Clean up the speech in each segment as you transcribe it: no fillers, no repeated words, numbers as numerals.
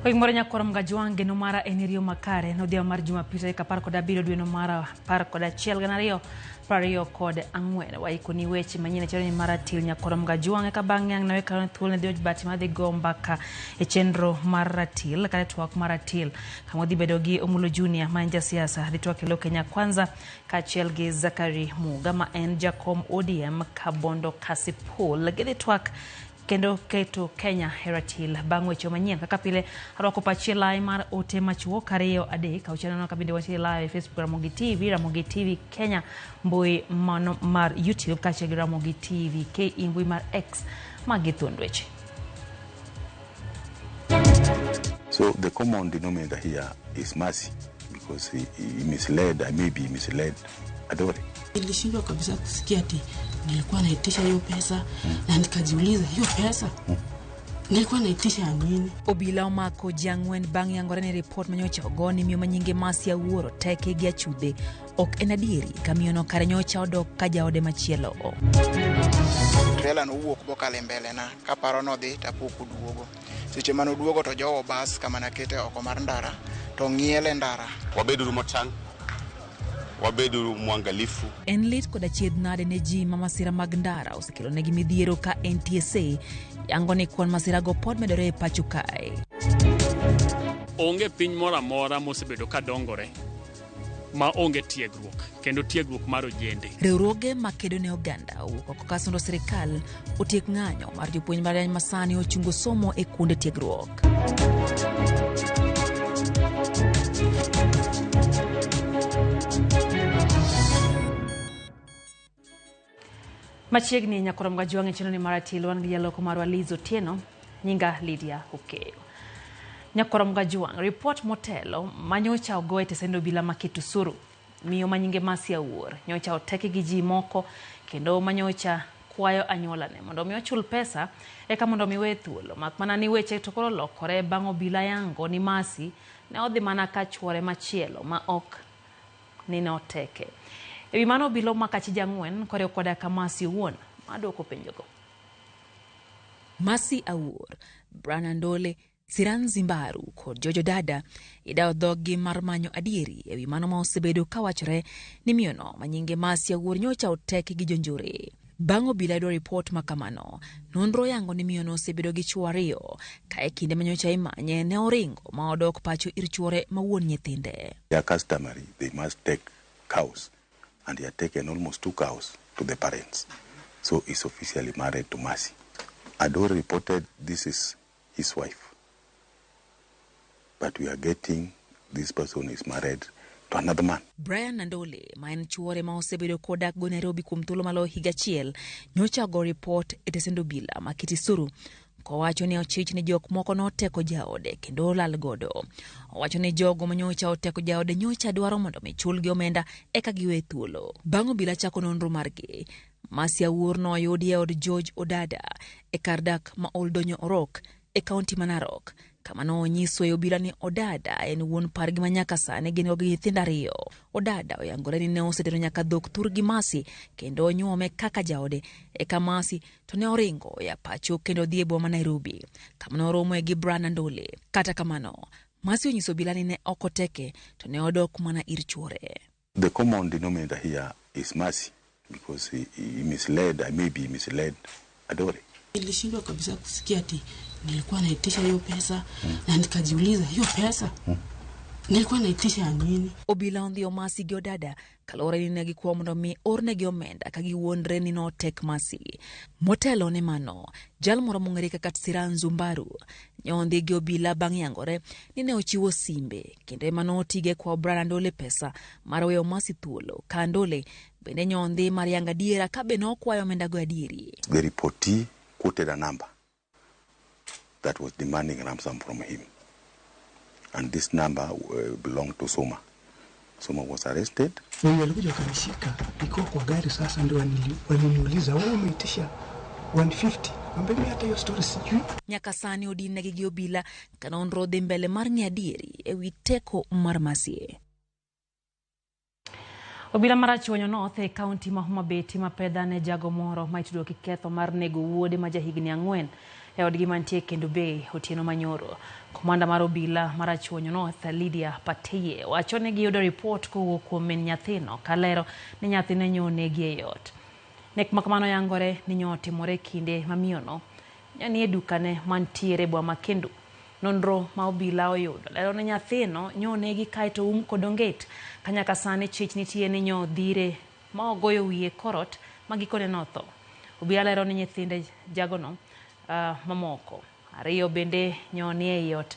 Oimore nyakwar Mgajwange no mara en riyo makare nodhiambo mar Jumapil tarik 17 dwe no mar 11 2024. Waikoni weche manyien e chenro ni mar ratil nyakwar Mgajwange ka bang'e ang' nawe kalo thuolo ne George Bati madhi go mbaka e chenro mar ratil kata twak mar ratil kama odhi bedo gi Omulo Junior ma en jasiasa dhi twak e lo Kenya Kwanza kaachiel gi Zachary Muga ma en jakom ODM Kabondo Kasipul. Gidhi twak kendo keto Kenya e ratil bang' weche manyien. Kaka pile arwako pachi e lai mar ote machuok 2 3 6 nono kabinde wantie live e Facebook Ramogi TV, Ramogi TV Kenya, mbui mano mar YouTube kaachiel gi Ramogi TV KE mbui mar X. Magi thuond weche. So the common denominator here is mercy, because he misled, I may be misled Adore. Nilishindwa kabisa kusikia ati nilikuwa naitisha hiyo pesa na nikajiuliza hiyo pesa nilikuwa naitisha ya nini? Obila omako ji ang'wen bang' yangore ni ripot manyocha ogo ni miyo ma nyinge Mercy Awuor oteke gi achudhe ok en adieri ka miyono kare nyocha odok ka jaode machielo. Trailer nowuok bokalo e mbele na kaparo nodhi tapok oduogo. Seche mane oduogo to jowo bas kama nakete oko mar ndara to ng'iele ndara. Wabeduru motang', wabeduru mwangalifu. En lit koda chiedh nade ne ji ma masira mag ndara osekelo negi midhiero ka NTSA yango ni kwan masirago pod medore e pacho kae. Onge piny moro amora mosebedo ka dongore ma onge tiegruok, kendo tiegruok mar ojende. Riwruoge makedo ne oganda owuok oko ka sundo sirikal otiek ng'anyo mar jopuonj mbalariany masani ochungo somo e kuonde tiegruok. Machiegni nyakwar Mgajwang' e chenro ni mar ratil wan gi jaloko marwa Liz Otieno, nyinga Lydia Okeyo. Nyakwar Mgajwang', ripot motelo manyocha ogo e tesend obila ma Kitusuru, miyo ma nyinge Mercy Awuor nyocha oteki gi ji moko kendo manyocha kwayo anyuolane mondo mi ochul pesa eka mondo mi we thuolo. Mak mana ni weche to koro lokore bang' obila yango ni Mercy ne odhi mana ka chuore machielo ma ok ni noteke. Ewi mano obila omako achije ang'wen koriw koda ka Mercy owuon maduoko penjogo. Mercy Awuor, Brian Andole, Siran Zimbaru kod Jojo Dada idawo dhoggi mar manyo adieri ewi mano ma osebedo kawachore ni miyono ma nyinge Mercy Awuor nyocha oteki gi jonjore. Bang' obila yudo ripot ma kamano, nonro yango ni miyono osebedo gi chwo ariyo ka e kinde ma nyocha imanye ne oringo ma odok pacho ir chuore ma wuon nyithinde. They are customary, they must take cows, and he had taken almost 2 cows to the parents. So he's officially married to Mercy. Adore reported this is his wife. But we are getting this person is married to another man. Brian Nandole, ma en chuore ma osebedo kodak go Nairobi kuom thuolo maloyo higa achiel, nyocha ogo ripot e tesend obila ma Kitisuru kowacho ni ochich ni jok moko noteko jaode kendo olal godo. Owacho ni jogo manyocha oteko jaode nyocha dwaro mondo mi chulgi omenda eka giwe thuolo. Bang' obila chako nonro margi, Mercy Awuor noyudi e od George Odada e kar dak ma Oldonyo Orok e kaunti ma Narok, kama nonyiso e obila ni Odada en wuon pargi ma nyaka sani gin go gi nyithindo ariyo. Odada oyangore ni ne osetero nyaka dhok thurgi Mercy kendo onyuome kaka jaode, eka Mercy to ne oringo ya pacho kendo odhi e boma ma Nairobi, kama noromoe gi Brian Andole. Kata kamano, Mercy onyiso obila ni ne ok oteke to ne odok mana ir chuore. The common denominator here is Mercy, because he misled, I may be misled Adore. Nilishindwa kabisa kusikia ati nilikuwa naitisha hiyo pesa na nikajiuliza hiyo pesa nilikuwa naitisha ya nini? Obila ondhiyo Mercy gi Odada kaluwore ni ne gikwayo mondo mi ornegi omenda ka giwuondre ni notek Mercy. Motelo ne mano, jal moro mong'ere kaka Siran Zumbaru ne ondhi gi obila bang' yangore ni ne ochiwo simbe kendo ema notige kwayo Brian Andole pesa mar weyo Mercy thuolo, ka Andole bende ne ondhi mar yango adiera ka be nokwayo omenda go adieri. The reportee quoted a number that was demanding ransom from him, and this number belonged to Suma. Suma was arrested. Wenye walikuja wakanishika nikiwa kwa gari, sasa ndio waliniuliza wewe umeitisha 150. Nikamwambia mimi hata hiyo story sijui. Nyaka sani odin gi obila ka nonro dhi mbele mar ng'e adieri ewi teko mar Mercy. Obila mar Rachuonyo North e kaunti ma Homa Bay timo apedha ne jago moro ma itudo gi ketho mar nego wuode ma jahigni 4 e odgi mantie Kendu Bay otieno manyoro. Komanda mar obila mar Rachuonyo North Lydia Pateye wacho ni giyudo ripot kowuok kuom min nyathino kalero ni nyathine nyo onegi e ot. Nek makamano yangore ni nyo otimore kinde ma miyono nie dukane mantiere boma Kendu. Nonro ma obila oyudo lero ni nyathino nyo onegi kaeto um kod onget ka nyaka sani chich nitie ni nyo dhire ma ogoyo wiye korot ma gikone notho. Obila lero ni nyithinde jagono mamoko 2 bende nyo nie ei ot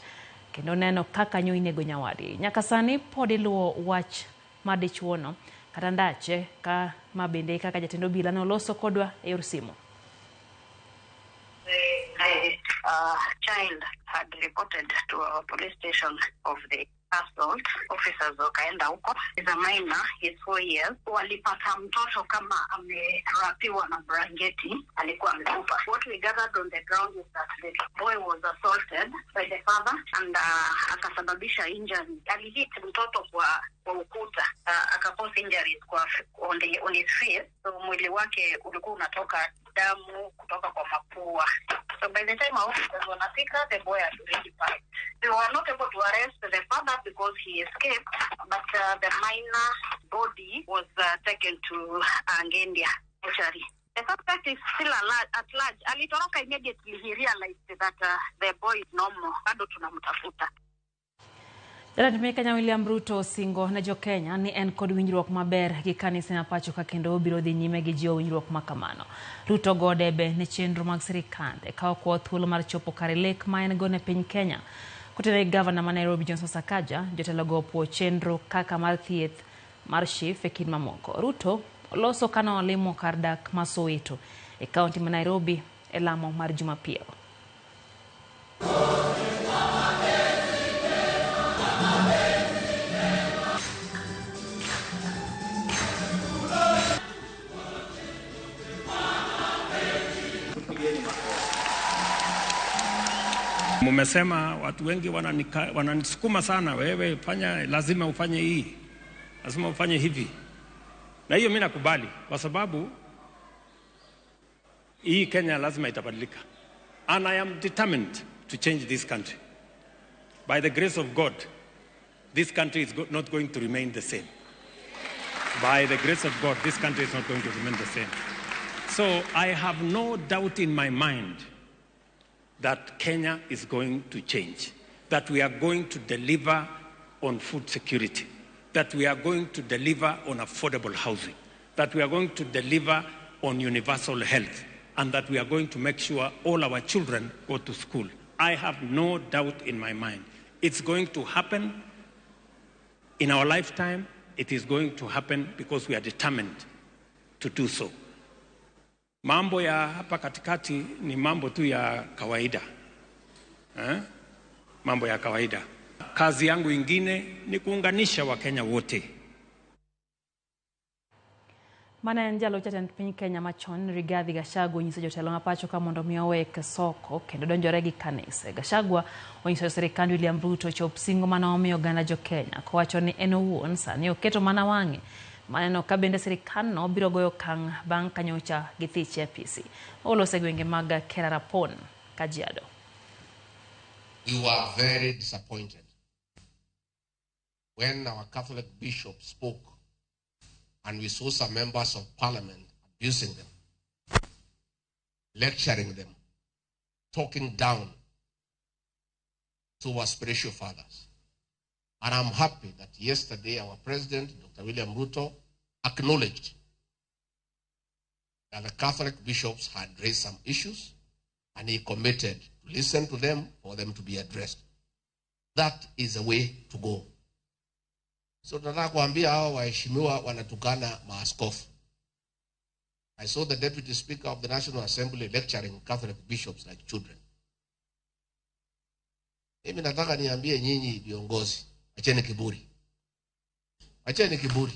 kendo neno kaka nyo inego nyawadgi. Nyaka sani pod iluwo wach mar dichuono kata ndache ka ma bende kaka jatend obila noloso kodwa e yor simu. The child had reported to our police station of the assault. Officers wakaenda huko. He's a minor, he's 4 years. Walipata mtoto kama amerapiwa na blanketi, alikuwa amekufa. What we gathered on the ground is that the boy was assaulted by the father and akasababisha injury. Alihit mtoto kwa ukuta, akakose injuries on his face. So mwili wake ulikuwa unatoka damu kutoka kwa mapua. So by the time our officers wanafika, the boy had already passed. They were not able to arrest the father because he escaped, but the minor body was taken to Angendia mortuary. The suspect is still at large. Alitoroka immediately. He realized that the boy is no more. Bado tunamtafuta. Jatend piny Kenya William Ruto osingo ne jo Kenya ni en kod winjruok maber gi kanise ma pacho ka kendo obiro dhi nyime gi jiwo winjruok ma kamano. Ruto go debe ne chenro mag sirikande ka okwayo thuolo mar chopo kare lek ma en go ne piny Kenya. Kotenore gi gavana ma Nairobi Johnson Sakaja, jotelo go opuo chenro kaka mar thieth mar SHIF e kind mamoko. Ruto oloso kane olimo kar dak ma Soweto e kaunti ma Nairobi e lamo mar Jumapil. Mumesema watu wengi wananisukuma sana, wewe fanya, lazima ufanye hii, lazima ufanye hivi. Na hiyo mimi nakubali kwa sababu hii Kenya lazima itabadilika. And I am determined to change this country. By the grace of God, this country is not going to remain the same. By the grace of God, this country is not going to remain the same. So I have no doubt in my mind that Kenya is going to change, that we are going to deliver on food security, that we are going to deliver on affordable housing, that we are going to deliver on universal health, and that we are going to make sure all our children go to school. I have no doubt in my mind. It's going to happen in our lifetime. It is going to happen because we are determined to do so. Mambo ya hapa katikati ni mambo tu ya kawaida. Mambo ya kawaida. Kazi yangu ingine ni kuunganisha Wakenya wote. Mana en jalo jatend piny Kenya machon Rigathi Gachagua onyiso jotelo ma pacho ka mondo mi owek soko kendo donjore gi kanise. Gachagua onyiso sirikand William Ruto chop singo mane omiyo oganda jo Kenya kowacho ni en owuon sani oketo mana wang'e maneno ka bende sirikandno biro goyo okang' bang' ka nyocha githiche e apisi. Olose gwenge mag Kerarapon, Kajiado. We were very disappointed when our Catholic bishop spoke and we saw some members of parliament abusing them, lecturing them, talking down to our spiritual fathers. And I'm happy that yesterday our president, Dr. William Ruto, acknowledged that the Catholic bishops had raised some issues and he committed to listen to them for them to be addressed. That is the way to go. So tunataka kuambia hawa waheshimiwa wanatukana maaskofu. I saw the deputy speaker of the National Assembly lecturing Catholic bishops like children. Mimi nataka niambie nyinyi viongozi, acheni kiburi. Acheni kiburi.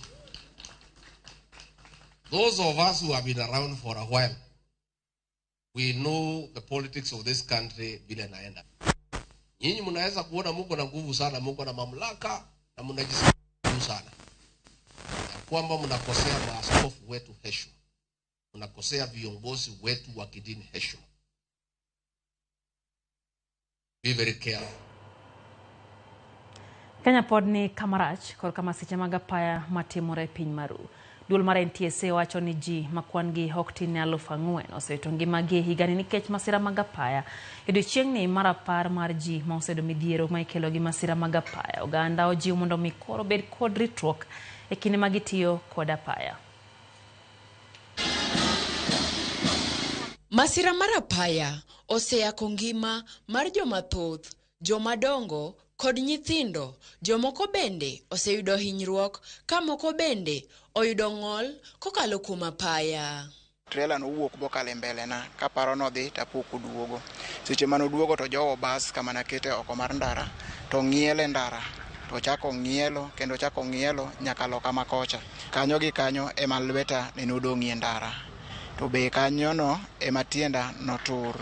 Those of us who have been around for a while, we We know the politics of this country vile naenda. Nyinyi mnaweza kuona muko na nguvu sana, muko na mamlaka na mnajisikia sana ya kwamba mnakosea maaskofu wetu heshima, mnakosea viongozi wetu wa kidini heshima. Be very careful. Kenya pod ni kamarach korka masiche mag apaya matimore e piny maru. Duol mar NTSA wacho ni ji ma kwan gi ok tin ne 4,000 osewito ngimagi e higani nikech masira mag apaya. Odiochieng'ni mar 10 mar ji ma oseyudo midhiero ma ikelo gi masira mag apaya. Oganda ojiw mondo mi koro obed kod ritruok e kinde ma gitiyo kod apaya. Masira mar apaya oseyako ngima mar joma thoth, joma dongo kod nyithindo. Jomoko bende oseyudo hinyruok ka moko bende oyudo ng'ol kokalo kuom apaya. Trailer nowuok bokalo e mbele na kaparo nodhi tapok oduogo. Seche manoduogo to jowo bas kama nakete oko mar ndara to ng'iele ndara to chako ng'ielo kendo chako ng'ielo nyaka loka makocha. Kanyo gi kanyo ema lweta nene odong'ie ndara. To be kanyono ema tienda notur.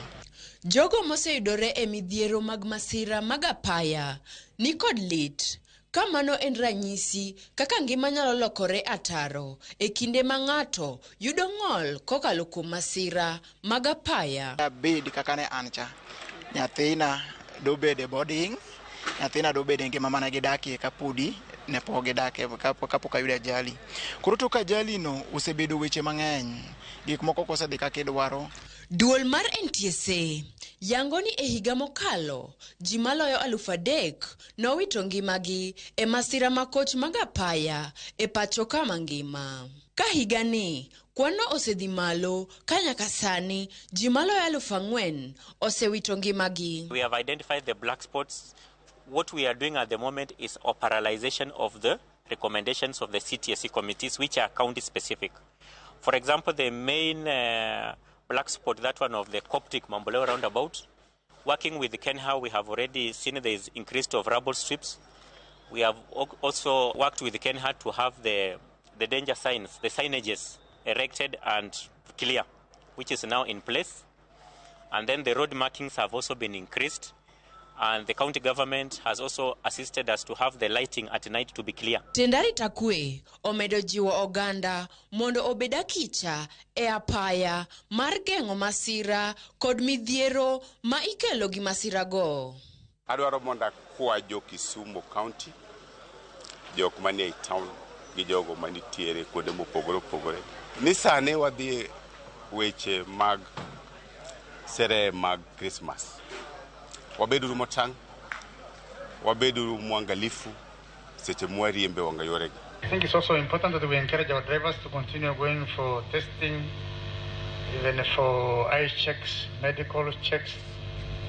Jogo moseyudore e midhiero mag masira mag apaya ni kod lit, ka mano en ranyisi kaka ngima nyalo lokore ataro e kinde ma ng'ato yudo ng'ol kokalo kuom masira mag apaya. Abed kaka ne an cha, nyathina dobed e boarding, nyathina dobed e ngima mane gidakie kapodi ne pok gidakie kapok ayudo ajali. Koro tok ajali no osebedo weche mang'eny, gik moko ok osedhi kaka idwaro. Duol mar NTSA yango ni e higa mokalo ji maloyo 3,000 nowito ngimagi e masira makoch mag apaya e pacho ka mangima. Ka higani kwanno osedhi malo ka nyaka sani ji maloyo 4,000 osewito ngimagi. We have identified the black spots. What we are doing at the moment is operationalization of the recommendations of the CTSC committees, which are county specific. For example, the main black spot, that one of the Coptic Mamboleo roundabout. Working with Kenha, we have already seen there is increase of rubble strips. We have also worked with Kenha to have the danger signs, the signages erected and clear, which is now in place. And then the road markings have also been increased. And the county government has also assisted us to have the lighting at night to be clear. Tendari Takwe omedo jiwo oganda mondo obed akicha e apaya mar geng'o masira kod midhiero ma ikelo gi masira go. Adwaro mondo akwa jo Kisumu County, jok manie town gi jogo manitiere kuonde mopogore opogore. Ni sani wadhi weche mag sherehe mag Christmas. Wabeduru motang', wabeduru mwangalifu seche mwariembe wanga yoregi. I think it's also important that we encourage our drivers to continue going for testing, even for eye checks, medical checks,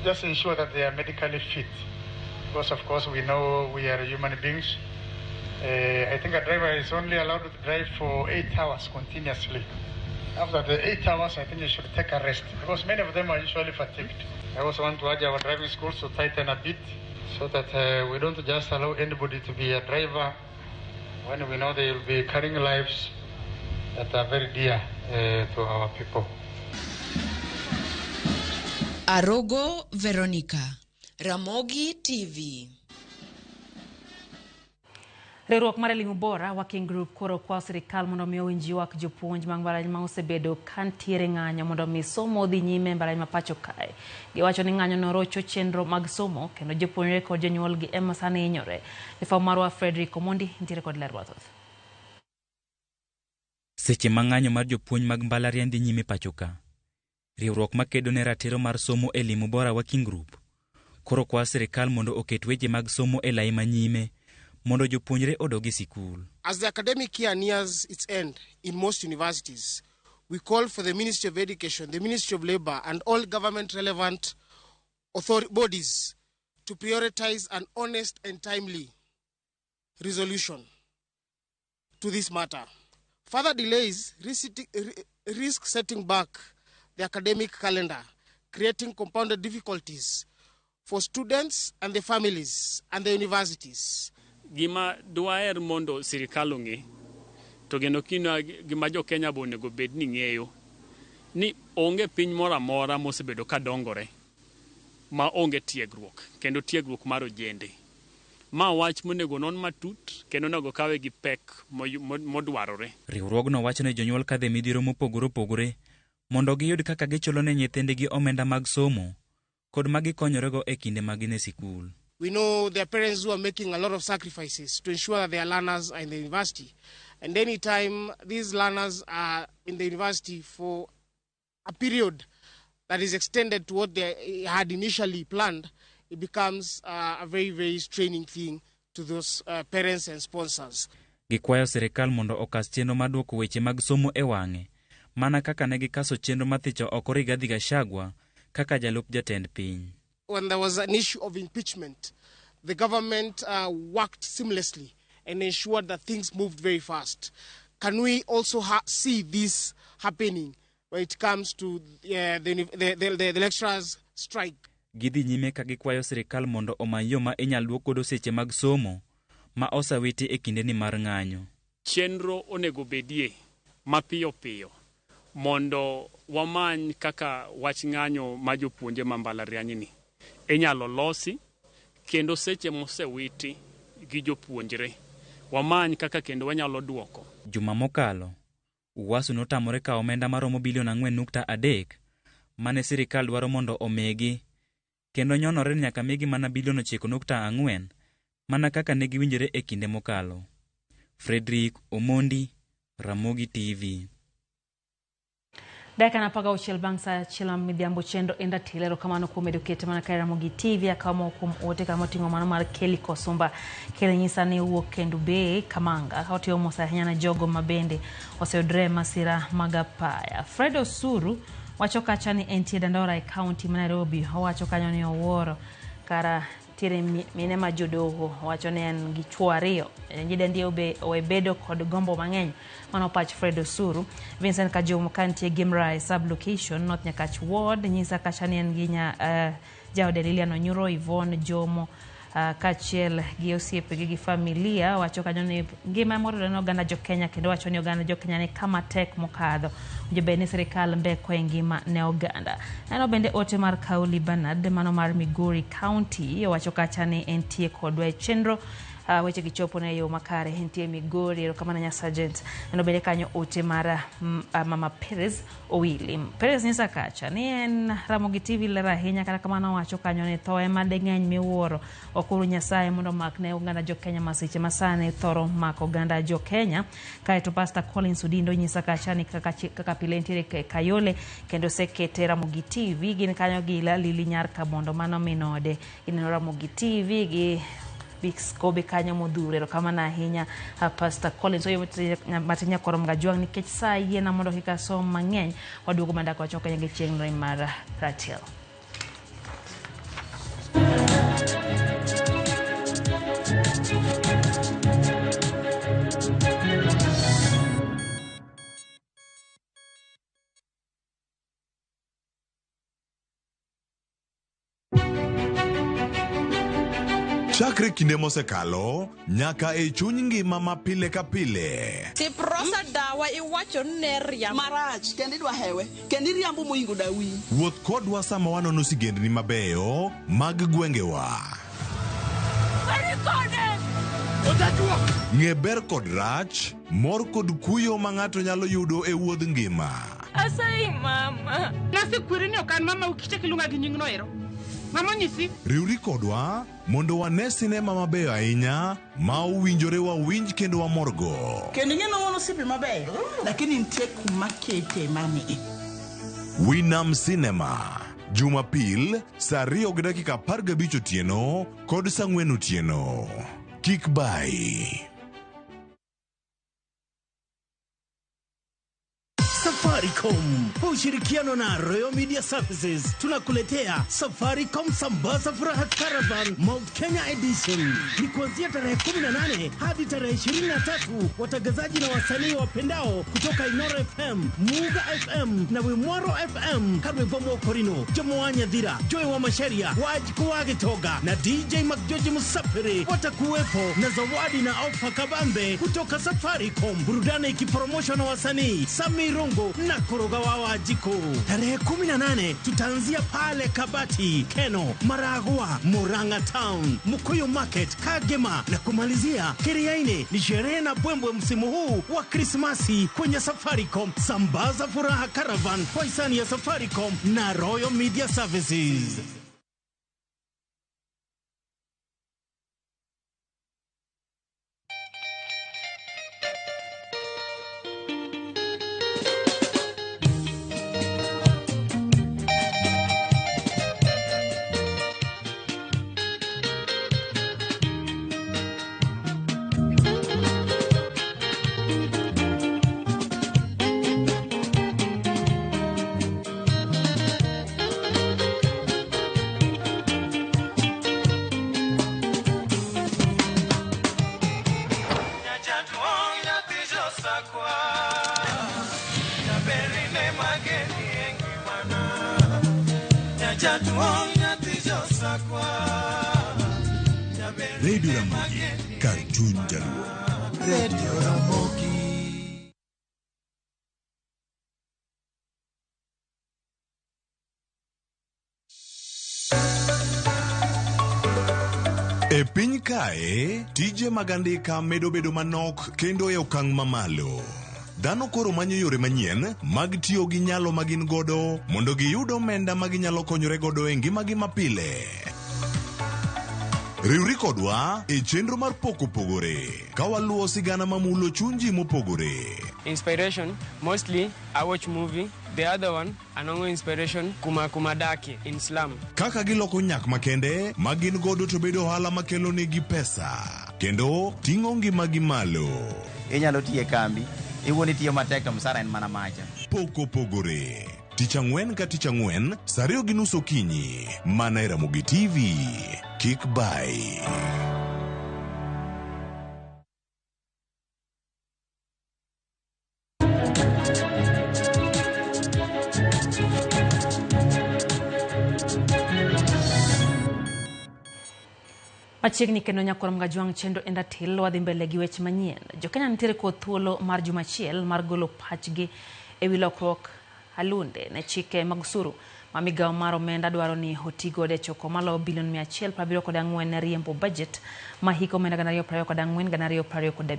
just ensure that they are medically fit. Because of course we know we are human beings. I think a driver is only allowed to drive for 8 hours continuously. After the 8 hours, I think you should take a rest, because many of them are usually fatigued. I also want to urge our driving schools to tighten a bit so that we don't just allow anybody to be a driver when we know they will be carrying lives that are very dear to our people. Arogo Veronica, Ramogi TV. Riwruok mar Elimu Bora Working Group koro kwayo sirikal mondo mi owinj ywak jopuonj mag mbalariany ma osebedo kantiere ng'anyo mondo mi somo odhi nyime e mbalariany ma pacho kae. Giwacho ni ng'anyo no rocho chenro mag somo kendo jopuonjre kod jonyuolgi ema sani hinyore. Jafwambo marwa Frederick Omondi nitiere kod ler mathoth. Seche ma ng'anyo mar jopuonj mag mbalariany dhi nyime pacho ka, riwruok makedo ne ratiro mar somo Elimu Bora Working Group koro kwayo sirikal mondo oket weche mag somo e lai manyime mondo jopuonjre odog e sikul. As the academic year nears its end in most universities, we call for the Ministry of Education, the Ministry of Labor, and all government relevant bodies to prioritize an honest and timely resolution to this matter. Further delays risk setting back the academic calendar, creating compounded difficulties for students and their families and the universities. Gima dwaher mondo sirikal ong'e to kendo kino gima jo Kenya bo onego bed ni ng'eyo Ni onge piny moro amora mosebedo ka dongore ma onge tiegruok, kendo tiegruok mar ojende. Ma wach monego non matut kendo onego kawe gi pek modwarore. Riwruogno wacho ni jonyuol kadho e midhiero mopogore opogore mondo giyud kaka gichulo ne nyithindgi omenda mag somo kod ma gikonyorego e kinde ma gin e sikul. We know there are parents who are making a lot of sacrifices to ensure that their learners are in the university. And anytime these learners are in the university for a period that is extended to what they had initially planned, it becomes a very, very straining thing to those parents and sponsors. Gikwayo sirikal mondo okas chenro mar duoko weche mag somo e wang'e, mana kaka ne gikaso chenro mar thicho oko Rigathi Gachagua kaka jalup jatend piny. When there was an issue of impeachment, the government worked seamlessly and ensured that things moved very fast. Can we also see this happening when it comes to the lecturers' strike? Gidhi nyime ka gikwayo sirikal mondo omany yo ma inyal duok godo seche mag somo ma osewiti e kindeni mar ng'anyo. Chenro onego bedie mapiyo piyo mondo wamany kaka wach ng'anyo ma jopuonje ma mbalariany ni inyalo losi, kendo seche mosewiti gi jopuonjre wamany kaka kendo wanyalo duoko. Juma mokalo, Uwasu notamore kawo omenda maromo bilion 4.3 mane sirikal dwaro mondo omigi, kendo nyonore ni nyaka migi mana bilion 9.4 mana kaka ne giwinjore e kinde mokalo. Frederick Omondi, Ramogi TV. Dakika 16 bang' saa achiel midhiambo chenro en ratiro. Erokamano kuom medo kete mana kae Ramogi TV. Akawo moko kuom ote kama oting'o mano mar Kelly Kosumba. Kelly nyisa ni owuok Kendu Bay, Kamanga. Otiyo mos ahinya ne jogo ma bende oseyudore e masira mag apaya. Fred Osuru wacho kacha ni entie Dandora e kaunti ma Nairobi. Owacho kanyo ni owuoro kara tiere mine ma jodoho. Owacho ni en gi chuo ariyo. Nyidendi owe bedo kod gombo mang'eny. Mano pach Fred Osuru. Vincent Kajomo kantie Gimra sub-location North Nyakach Ward nyisa kacha ni en gi jaode Lilian Onyuro, Yvonne Jomo kaachiel gi osiepegi gi familia. Wacho kanyo ni ngima motudore ne oganda jo Kenya, kendo wacho ni oganda jo Kenya ni kama tek mokadho. Owinjo bed ni sirikal mbeko e ngima ne oganda. Neno bende ote mar Kauli Bernard mano mar Migori County. Owacho kacha ni entie kodwa e chenro. Weche gichopo ne yo makare entie Migori. Erokamano nya Sergeant. Neno bende kanyo ote mar Mama Perez Owili. Perez nyisa kacha ni en Ramogi TV ler ahinya, kata kamano owacho kanyo ni thoe mading'eny miwuoro. Wakuru Nyasaye mondo omak ne oganda jo Kenya masiche masani thoro mako oganda jo Kenya. Kaeto Pastor Collins Odindo nyisa kacha ni kaka pile entiere Kayole kendo osekete Ramogi TV. Gin kanyo gi Lili Nyar Kabondo mano minode. Gineno Ramogi TV gi Bix Kobe kanyo modhuro. Erokamano ahinya Pastor Collins. Oyo matin nyakoro Mgajwang' nikech saa yiena mondo kik asom mang'eny. Waduogo mandako wachok kanyo gi chieng' mar Ratel. Chakre kinde mosekalo nyaka e chuny ngima ma pile ka pile. Tiprosa dawa iwacho ni ne riambo. Marach kendo idwa hewe kendo iriambo moingo dawi. Wuoth kodwa sama wanono sigendni mabeyo mag gwengewa. Ng'e ber kod rach, mor kod kuyo ma ng'ato nyalo yudo e wuodh ngima. Asayi mama. Nasekweri ni ok an mama ukichak iluonga gi nyingno ero. Mama onyisi. Riwri kodwa mondo wane sinema mabeyo ahinya ma owinjore wawinj kendo wamorgo. Kendo ing'e ni wan osiepe mabeyo, lakini nitie kuma kete mami. Winam Cinema, Jumapil saa 2:15 otieno kod saa 4 otieno. Kik bai. Safaricom kwa ushirikiano na Royal Media Services tunakuletea Safaricom Sambaza Furaha Caravan Mount Kenya Edition. Ni kuanzia tarehe 18 hadi tarehe 23. Watangazaji na wasanii wapendao kutoka Inoro FM, Muga FM na Wimwaro FM, Karwebomo Korino, Jomo Nyadhira, Joy wa Masharia, Wajiko wa Gitoga na DJ McGeorge Musafiri watakuwepo na zawadi na ofa kabambe kutoka Safaricom. Burudani ikiporomoshwa na wasanii Sami Rongo, Wairimu na Koroga wa Wanjiku. Tarehe 18 tutaanzia pale Kabati, Keno, Maragua, Murang'a Town, Mukuyu Market, Kagema na kumalizia Kiriaini. Ni sherehe na bwembwe msimu huu wa Krismasi kwenye Safaricom Sambaza Furaha Caravan kwa hisani ya Safaricom na Royal Media Services. Radio Ramogi, kar chuny Jaluo. Radio Ramogi. E piny kae, tije mag andika medo bedo manok kendo e okang' mamalo. Dhano koro manyo yore manyien mag tiyo gi nyalo ma gin godo mondo giyud omenda ma ginyalo konyore godo e ngimagi mapile. Riwri kodwa e chenro mar Pok Opogore ka waluwo sigana mamulo chuny ji mopogore. Inspiration, mostly I watch movie. The other one, anongo inspiration, kuma kumadaki in slum. Kaka giloko nyak makende ma gin godo to bedo ohala makelo negi pesa kendo ting'o ngimagi malo. Inyalo tiyo e kambi, iwuon itiyo matek to msara en mana macha. Pok Opogore. Tich ang'wen ka tich ang'wen, saa 2:30 okinyi, mana e Ramogi TV. Kik bai. Machiegni kendo nyakwar Mgajwang' chenro en ratil wadhi mbele gi weche manyien. Jokenya nitiere kod thuolo mar juma achiel mar golo pachgi ewi lokruok alunde ne chike mag osuru ma migawo mar omenda dwaro ni oti godo e choko maloyo bilion 174 ne riembo budget ma hik omenda 2024-2025.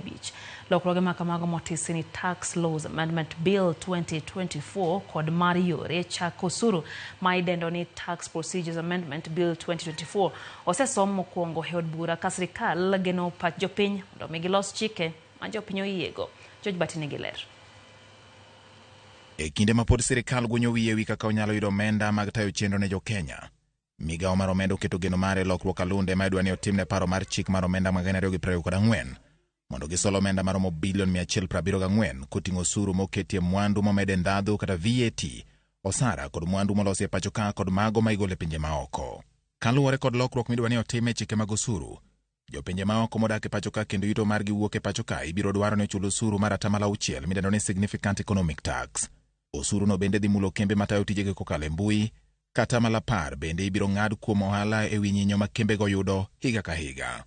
Lokruoge ma kamago motisi ni Tax Laws Amendment Bill 2024 kod mar yore chako osuru ma idendo ni Tax Procedures Amendment Bill 2024 osesom mokwongo e od bura ka sirikal geno pach jopiny mondo mi gilos chike ma jopiny oyiego. George Bati nigi ler. E kinde ma pod sirikal gunyo wiye wi kaka onyalo yudo omenda mag tayo chenro ne jokenya, migawo mar omenda oketo geno mare lokruok alunde ma idwa ni otimne paro mar chik mar omenda mag 2024 mondo gisol omenda maromo bilion 174 koting'o osuru moketie mwandu momede ndhadhu kata VAT, osara kod mwandu molosi e pacho ka kod mago ma igolo e pinje maoko. Kaluwore kod lokruok midwa ni otim e chike mag osuru, jopinje maoko modak e pacho ka kendo yuto margi wuok e pacho ka ibiro dwaro ni ochul osuru mar 6% midendo ni Significant Economic Tax. Osuru no bende dhi mulo kembe matayo tijegi kokalo e mbui, kata 10% bende ibiro ng'ad kuom ohala e wi nyinyo ma kembego yudo higa ka higa.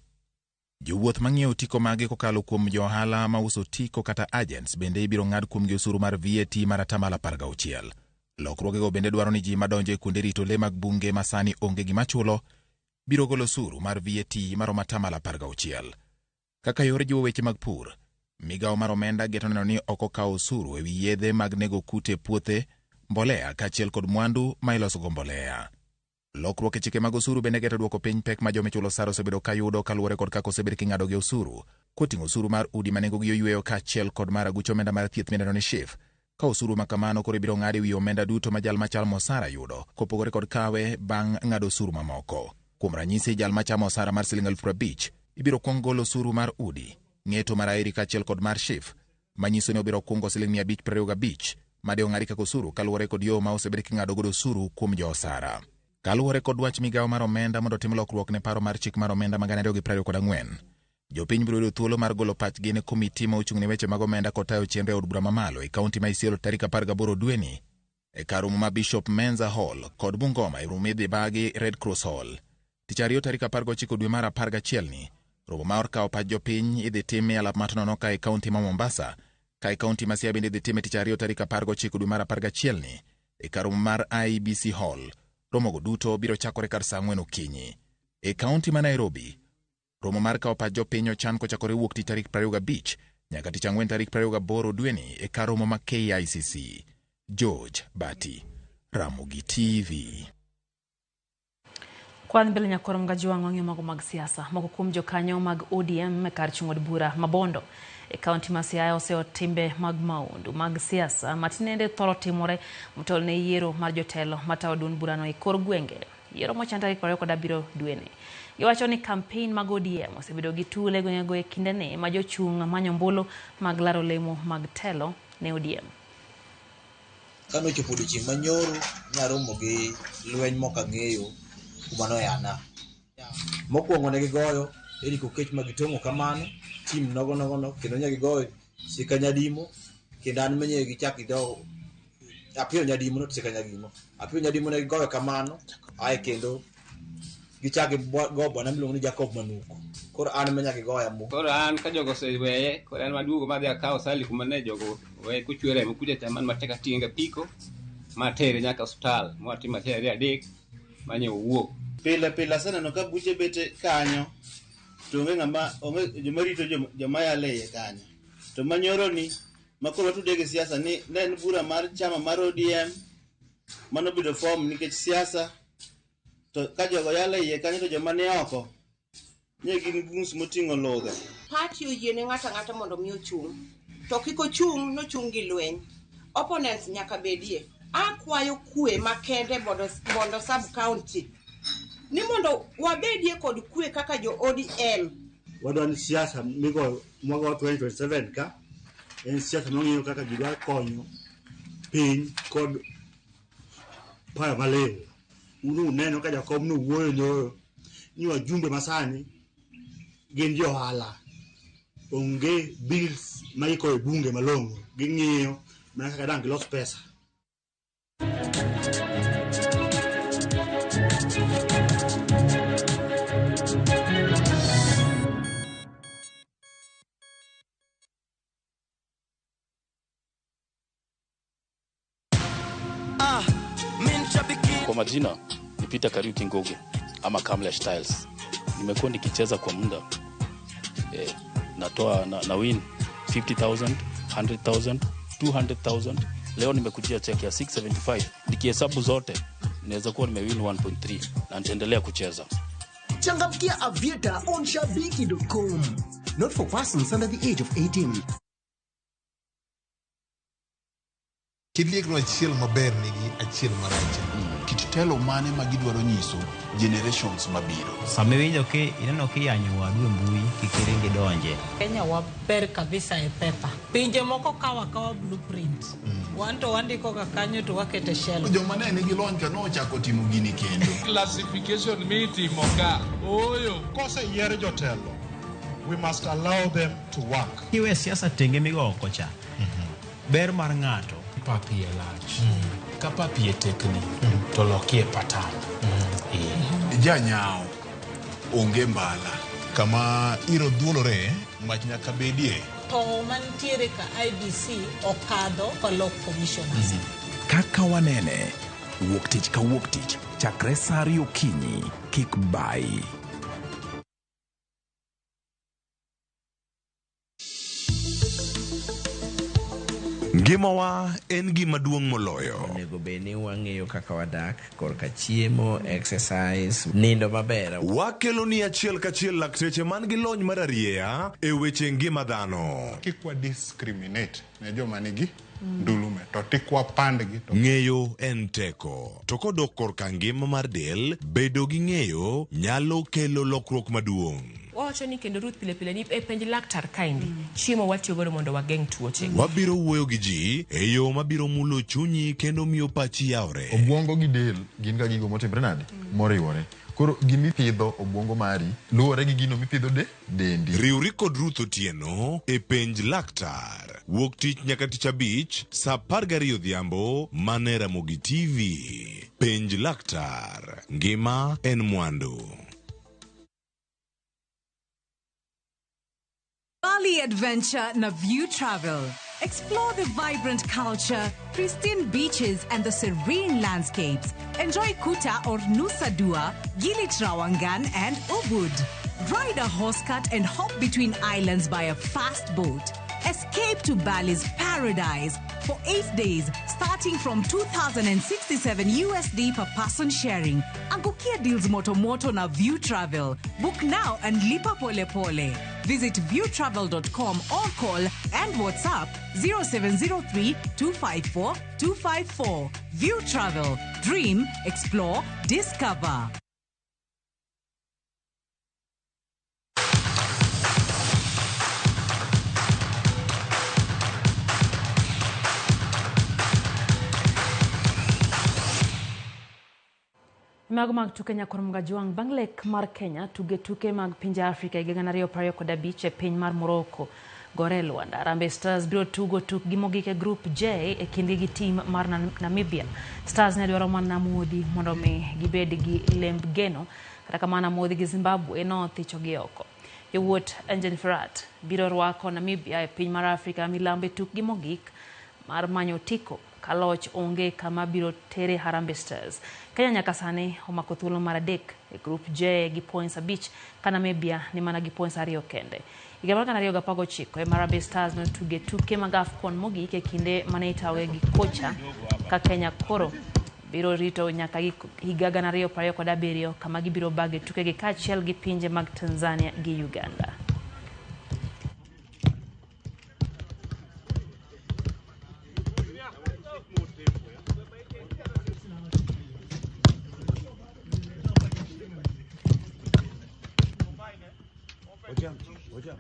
Jowuoth mang'iewo otiko mage kokalo kuom jo ohala mauso otiko kata agents bende ibiro ng'ad kuomgi osuru mar VAT mar 16%. Lokruogego bende dwaro ni ji madonjo e kuonde rito le mag bunge ma sani onge gima chulo biro golo osuru mar VAT maromo 16%. Kaka yor jiwo weche mag pur, migawo mar omenda geto neno ni ok okawo osuru ewi yedhe mag nego kute e puothe, mbolea kaachiel kod mwandu ma ilosogo mbolea. Lokruok e chike mag osuru bende geto duoko piny pek ma joma ichulo osara osebedo ka yudo kaluwore kod kaka osebed king'adogi osuru, koting'o osuru mar udi ma nengogi oyweyo kaachiel kod mar aguch omenda mar thieth midendo ni SHIF. Ka osuru ma kamano koro ibiro ng'ad ewi omenda duto ma jal machamo osara yudo, kopogore kod kawe bang' ng'ado osuru mamoko. Kuom ranyisi, jal machamo osara mar siling 50,000 ibiro kuong golo osuru mar udi, ng'eto mar aeri kaachiel kod mar SHIF, manyiso ni obiro kungo siling 525 made ong'adi kaka osuru kaluwore kod yo ma osebed king'ado godo osuru kuom jo osara. Kaluwore kod wach migawo mar omenda mondo otim lokruok ne paro mar chik mar omenda mag 2024, jopiny biro yudo thuolo mar golo pachgi ne komiti ma ochung' ne weche mag omenda kod tayo chenro e od bura mamalo e kaunti ma Isiolo tarik 18 dweni e kar romo ma Bishop Menza Hall kod Bungoma e romo midhi bagi Red Cross Hall. Tich ariyo tarik 19 dwe mar 11 ni, romo mar kawo pach jopiny idhi tim e alap mar Tononoka e kaunti ma Mombasa, Ka e kaunti ma Siaya bende idhi time tich ariyo tarik 19 dwe mar 11 ni e kar romo mar IEBC Hall. Romogo duto biro chakore kar saa 4 okinyi. E kaunti ma Nairobi, romo mar kawo pach jopiny ochan kochakore wuok tich tarik 25 nyaka tich ang'wen tarik 28 dweni e kar romo ma KICC. George Bati, Ramogi TV. Kwan mbele nyakwar Mgajwang' wang'iyo mago mag siasa. Moko kuom jokanyo mag ODM e kar chung' od bura ma Bondo e kaunti ma Siaya oseyo timbe mag maundu mag siasa ma tinende thoro timore motelo ne yiero mar jotelo matayo duond burano e kor gwenge. Yiero mochan tarik 27 dweni. Giwacho ni kampein mag ODM osebedo gi tule e gwengego e kindeni ma jochung' manyo ombulu mag laro lemo mag telo ne ODM. Kane ochopo odiochieng' manyoro, naromo gi lweny mok ang'eyo kuma noyana. Mokwongo ne gigoyo Eric Okech ma gitong'o kamano, tim nogo nogo no, kendo ne gigoyo Sika Nyadimo, kendo an menye gichak gido Apiyo Nyadimo not Sika Nyadimo. Apiyo Nyadimo ne gigoyo kamano, ae kendo gichak gigo bwana miluongo ni Jacob Manuku. Koro an menya gigoya mo. Koro an ka jogo oseweye, koro an maduogo madhi akawo Sally kuma ne jogo weye kochwe remo kucha cha man matek ating'e gapiko matere nyaka osiptal mwatimo achiel ariyo adek manye owuok. Pile pile aseneno ka buche bet kanyo to onge ng'ama onge joma rito joma yalo e iye kanyo. To manyoro ni ma koro watude gi siasa ni ne en bura mar chama mar ODM manobedo form nikech siasa to ka jogo yalo e iye kanyo to joma ni oko ne gin goons moting'o ludhe. Party oyiene ng'ato ang'ata mondo mi ochung'. To kik ochung' nochung' gi lweny. Opponents nyaka bedie. Akwayo kwe makende mondo sub county. Ni mondo wabedie kod kwe kaka jo ODM. Wadwa ni siasa migo mwago 2027 ka en siasa mang'iyo kaka ji dwa konyo piny kod paro maliw. Un uneno ka jakom no wuoyo nyoro ni wajumbe masani gin jo ohala. Onge bills ma iko e bunge malong'o. Ging'iyo mana kaka dang' gilos pesa. Kwa majina ni Peter Kariuki Ngugi ama Kamlesh Tiles. Nimekuwa nikicheza kwa muda. Natoa na win 50,000, 100,000, 200,000. Leo nimekujia check ya 675. Nikihesabu zote naweza kuwa nimewin 1.3 na nitaendelea kucheza. Changamkia Aviator on shabiki.com. Not for persons under the age of 18. Kiliekno achiel maber nigi achiel marach. Kit telo mane ma gidwaro nyiso generations mabiro. Sama iwinjo ki ineno kiyanyo wadu e mbui kik iring idonje. Kenya waber kabisa e pepa. Pinje moko kawo akawa blueprint. Wan to wandiko ga kanyo to wakete shelf. Joma ne nigi lony ka nochako timo gini kendo. Classification mitimo ka. Ooyo. Koseyier jotelo, we must allow them to work. Kiwe siasa tenge migo oko cha. Ber mar ng'ato. Pap iye lach. Ka pap iye tekni, to lokie patan. Janyao, onge mbala. Kama iro dhuolore, mach nyaka bedie. To mantiere ka IBC okadho kolok commissioners. Kaka wanene, wuok tich ka wuok tich, chakre saa ariyo okinyi, kik bayi. Ngimawa en gima duong' moloyo. Onego bed ni wang'eyo kaka wadak korka chiemo, exercise, nindo maber. Wakelo ni achiel kachiel lakteche man gi lony mar arieya e weche ngima dhano. Kik wa discriminate ne joma nigi ndulume to tik wapandgi. Ng'eyo en teko. To kodok korka ngima mar del, bedo gi ng'eyo nyalo kelo lokruok maduong'. Wawacho ni kendo Ruth pile pile ni e penj laktar kaendi chiemo watiyo godo mondo wageng' tuoche. Wabiro wuoyo gi ji e yo mabiro mulo chunyi kendo miyo pachi yawre. Obwongo gi del gin ga gigo motimre nade? Moriwore. Koro gimipidho obwongo mari luwore gi gino mipidho dendi. Riwri kod Ruth Otieno e penj laktar. Wuok tich nyaka tich abich saa 12 odhiambo mana e Ramogi TV. Penj laktar. Ngima en mwandu. Bali Adventure na View Travel. Explore the vibrant culture, pristine beaches, and the serene landscapes. Enjoy Kuta or Nusa Dua, Gili Trawangan, and Ubud. Ride a horse cart and hop between islands by a fast boat. Escape to Bali's paradise for 8 days, starting from 2,067 USD per person sharing. Angukia deals moto moto na View Travel. Book now and lipa pole pole. Visit viewtravel.com or call and WhatsApp 0703 254 254. View Travel. Dream, explore, discover. Mago mag tuke nyakor Mgajwang' bang' lek mar Kenya tuge tuke mag pinje Afrika higa 2025 e piny mar Morocco gore e lwanda. Harambee Stars biro tugo tukgi mogik e grup J e kindgi gi tim mar Namibia. Stars ne dwaro mana modhi mondo mi gibed gi lemb geno, kata kamano modhi gi Zimbabwe nothichogi oko. Yawuot Engin Firat biro rwako Namibia e piny mar Afrika milambo e tukgi mogik mar manyo otiko ka loch onge kama biro tere Harambee Stars. Kenya nyaka sani omako thuolo mar 3 e grup J gi points 5 ka Namibia ni mana gi points 2 kende. Higa mar 2019 ema Harambee Stars notuge tuke mag AFCON mogik e kinde mane itayogi gi kocha ka Kenya koro biro rito nyaka higa 2027 kama gibiro bage tukegi kaachiel gi pinje mag Tanzania gi Uganda. Hocam.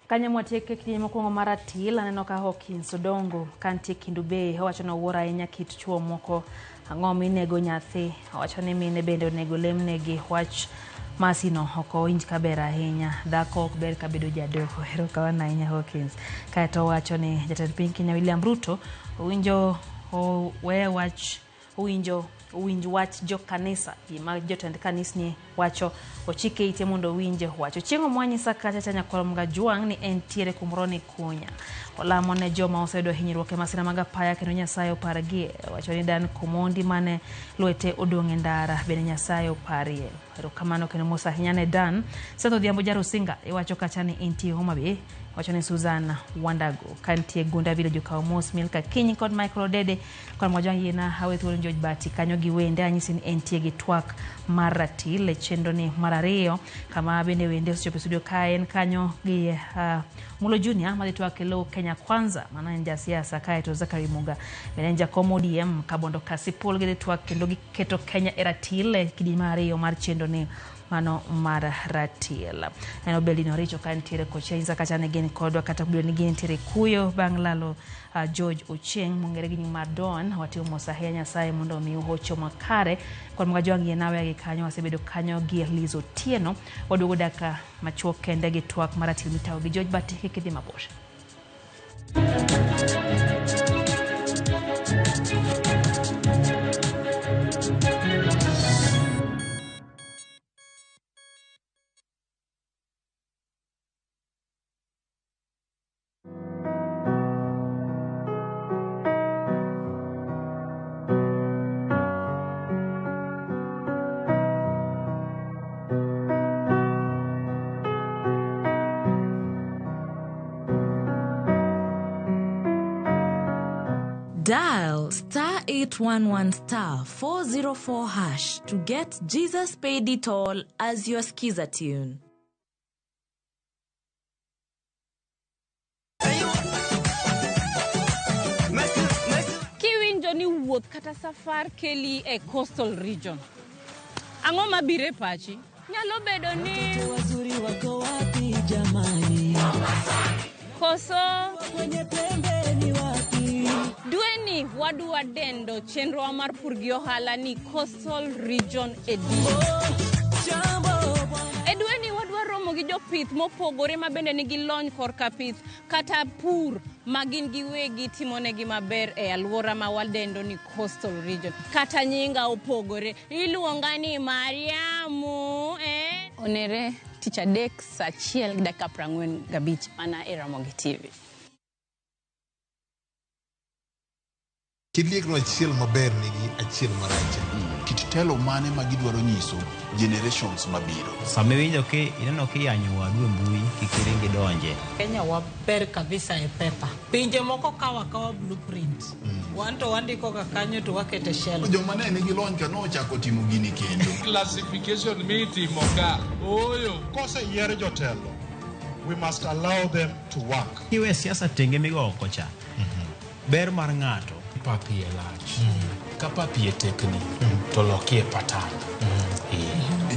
Kanyo mwatieke kidieny mokwongo mar atil aneno ka Hawkins Odongo kantie Kendu Bay owacho ni owuoro ahinya kit chuo moko ang'o minego nyathi. Owacho ni mine bende onego lemnegi wach masino ok owinj kaber ahinya. Dhako ok ber kabedo jadoho. Erokamano ahinya Hawkins. Kaeto owacho ni jatend piny Kenya William Ruto owinjo owinj wach jo kanisa gima jotend kanisni wacho ochike ite mondo owinj wacho. Chieng' omwanyisa kacha cha Nyakwar Mgajwang' ni entiere kumoro ni Kunya. Olamo ne joma oseyudo hinyruok e masira mag apaya kendo Nyasaye opargie. Owacho ni Dan Komondi mane lwete odong' e ndara bende Nyasaye oparie. Erokamano kendo mos ahinya ne Dan. Seth Odhiambo Jarusinga iwacho kacha ni entie Homa Bay. Wacho ni Susan Wandago kantie Gunda Village okawo mos Milka Kinyi kod Michael Odede kod Mojang Yina hawe thuolo George Bati kanyo gi wende anyisi ni entie gi twak mar ratil e chenro ni mar 2 kama bende wende osechopo e studio ka en kanyo gi Mulo Junior madhi twak e lo Kenya Kwanza mano en jasiasa kaeto Zachary Muga bende en jakom ODM Kabondo Kasipul gidhi twak kendo giketo Kenya e ratil e kidieny mar 2 mar chenro ni mano mar ratil. Neno Belino Richo ka nitiere kocha kacha ne gin kodwa kata obedo ni gintiere kuyo bang' lalo George Ochieng' mong'ere gi nying mar Don. Watimo mos ahinya Nyasaye mondo omi hocho makare. Kod Mgajwang' yie nawe gi kanyo wasebedo kanyo gi Liz Otieno. Waduogo dakika machuok kende gi twak mar ratil mitawo gi George Bati kik idhi mabor. Dial star 811 star 404 hash to get Jesus Paid It All as your skiza tune. Kiwinjo ni wuoth kata safar keli e coastal region. Ang'o mabiro e pachi? Nyalo bedo ni wazuri wako wapi jamani? Koso kwenye pembe ni wapi? Dweni wadwa dendo chenro mar pur gi ohala ni Coastal Region Edition. E dweni wadwa romo gi gi jopith mopogore ma bende nigi lony korka pith kata pur ma gin giwegi timonegi maber e alwora ma wadendo ni coastal region. Kata nyinga opogore, iluonga ni Mariamu, eh? Onere tich adek saa 1:45 mana e Ramogi TV. Kiliekno achiel maber nigi achiel marach. Kit telo mane ma gidwaro nyiso generations mabiro. Sama iwinjo ki ineno kiyanyo wadu e mbui kik iring idonje. Kenya waber kabisa e pepa. Pinje moko kawo akawa blueprint. Wan to wandiko ga kanyo to wakete shelf. Joma ne nigi lony ka nochako timo gini kendo. Classification mitimo ka ooyo. Koseyier jotelo, we must allow them to work. Kiwe siasa tenge migo oko cha. Ber mar ng'ato. Pap iye lach. Ka pap iye tekni to lokie patan.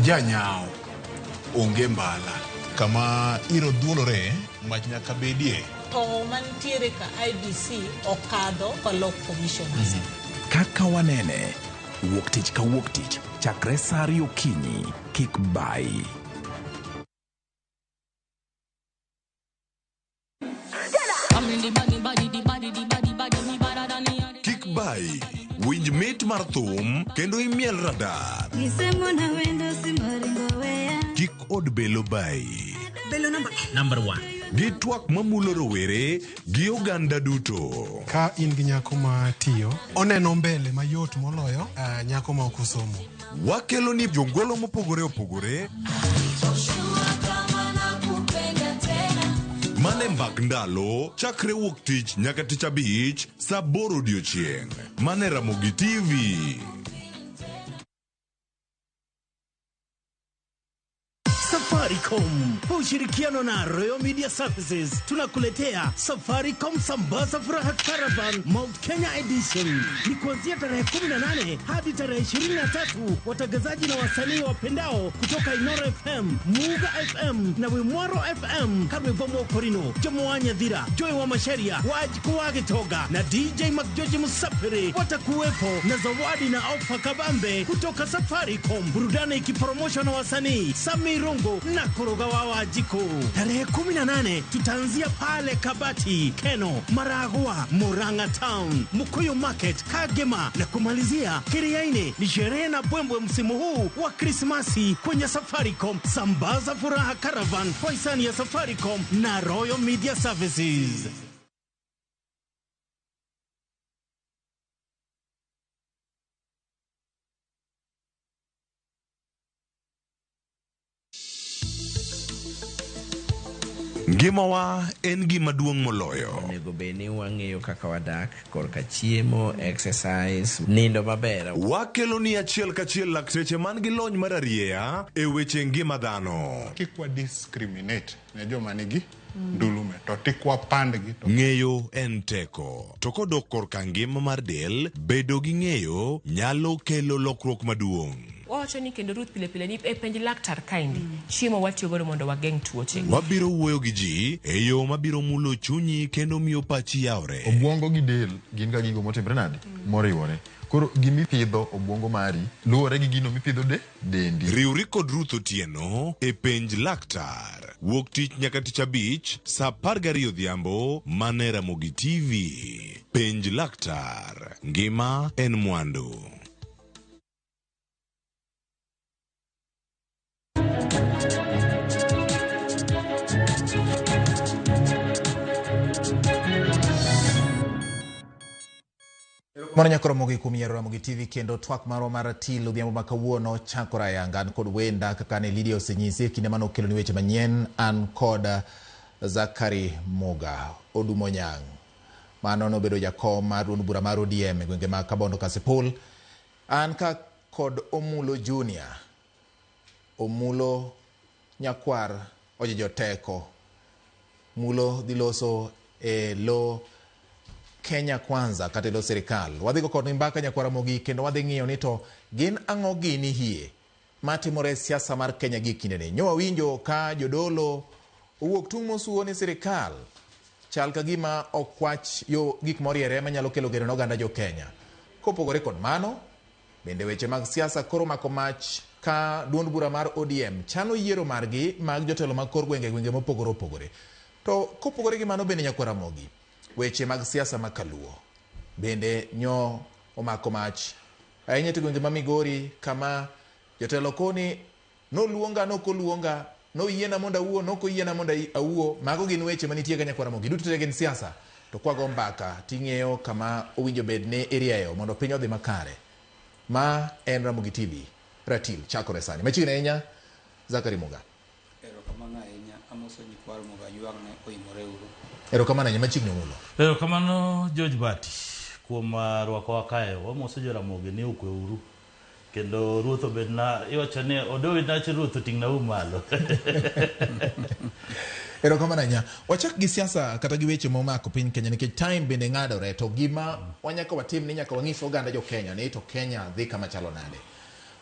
Janyao onge mbala. Kama iro dhuolore, mach nyaka bedie. To mantiere ka IBC okadho kolok commissioners. Kaka wanene, wuok tich ka wuok tich chakre saa 2 okinyi, kik bayi. Kik bayi, winj mit mar thum kendo imiel radar. Kik od belo bayi. Belo number 1. Gi twak mamulo rowere gi oganda duto. Ka in gi nyako ma tiyo, oneno mbele mayot moloyo nyako ma ok osomo. Wakelo ni jongolo mopogore opogore. Mane mbak ndalo chakre wuok tich nyaka tich abich saa 8 odiochieng'. Mane Ramogi TV. Safaricom kwa ushirikiano na Royal Media Services tunakuletea Safaricom Sambaza Furaha Caravan Mount Kenya Edition. Ni kuanzia tarehe 18 hadi tarehe 23. Watangazaji na wasanii wapendao kutoka Inoro FM, Muga FM na Wimwaro FM, Karwebomo Korino, Jomoa Nyadhira, Joy wa Masharia, Wajiko wa Gitoga na DJ McGeorge Musafiri watakuwepo na zawadi na ofa kabambe kutoka Safaricom. Burudani ikipromoshwa na wasanii Sami Rongo na Koroga wa Wajiko. Tarehe 18 tutaanzia pale Kabati, Keno, Maragua, Murang'a Town, Mukuyu Market, Kagema na kumalizia Kiriaini. Ni sherehe na bwembwe msimu huu wa Krismasi kwenye Safaricom Sambaza Furaha Caravan kwa hisani ya Safaricom na Royal Media Services. Ngimawa en gima duong' moloyo. Onego bed ni wang'eyo kaka wadak korka chiemo, exercise, nindo maber. Wakelo ni achiel kachiel lakteche man gi lony mar arieya e weche ngima dhano. Kik wa discriminate ne joma nigi ndulume to tik wapandgi. Ng'eyo en teko. To kodok korka ngima mar del, bedo gi ng'eyo nyalo kelo lokruok maduong'. Wawacho ni kendo Ruth pile pile ni e penj laktar kaendi chiemo watiyo godo mondo wageng' tuoche. Wabiro wuoyo gi ji e yo mabiro mulo chunyi kendo miyo pachi yawre. Obwongo gi del gin ga gigo motimre nade? Moriwore. Koro gimipidho obwongo mari luwore gi gino mipidho dendi. Riwri kod Ruth Otieno e penj laktar. Wuok tich nyaka tich abich saa 12 odhiambo mane Ramogi TV. Penj laktar. Ngima en mwandu. Mano nyakoro mogi kuom yiero Ramogi TV kendo twak marwa mar til odhiambo ma kawuono chakore ayanga. An kod wenda kaka ne Lydia osenyisi e kinde mane okeloni weche manyien. An kod Zakari Muga Odumo Nyang'. Mano nobedo jakom mar duond bura mar ODM e gwenge mag Kabondo Kasipul. An ka kod Omulo Junior. Omulo nyakwar Ojejo Teko. Mulo dhi loso e lo Kenya Kwanza kata e lo sirikal. Wadhi go kod mbaka nyakwar Ramogi kendo wadhi ng'iyo ni to gin ang'o gini hie matimore e siasa mar Kenya gi kindeni. Nyo wawinjo ka jodolo owuok tung' mosuo ni sirikal chal ka gima ok wach yo gik moriere manyalo kelo geno ne oganda jo Kenya. Kopogore kod mano, bende weche mag siasa koro mako mach ka duond bura mar ODM chano yiero margi mag jotelo mag kor gwenge gwenge mopogore opogore. To kopogore gi mano bende nyakwar Ramogi, weche mag siasa ma kaluo bende nyo omako mach ahinya to gwenge ma Migori kama jotelo koni noluonga nokoluonga, noyiena mondo awuo, nokoyiena mondo awuo. Mago gin weche manitie ka nyakwar Ramogi, duto te gin siasa. To kwago mbaka ting'eyo kama owinjo bed ni irieyo mondo piny odhi makare. Ma en Ramogi TV, Ratil chakore sani. Machiegni ahinya, Zachary Muga. Erokamano ahinya, amoso nyikwa Ramogi Ajwang' ne oimore uru. Erokamano ahinya, machiegni Omulo. Erokamano George Bati kuom rwakowa kae. Wamoso Joramogi ni okwe uru. Kendo ruoth obedna, iwacho ni odowi nach ruoth oting'na u malo. Erokamano ahinya. Wachak gi siasa kata gi weche momako piny Kenya nikech time bende ng'adore to gima wanyaka watim ni nyaka wang'is oganda jo Kenya ni to Kenya dhi kama chalo nade.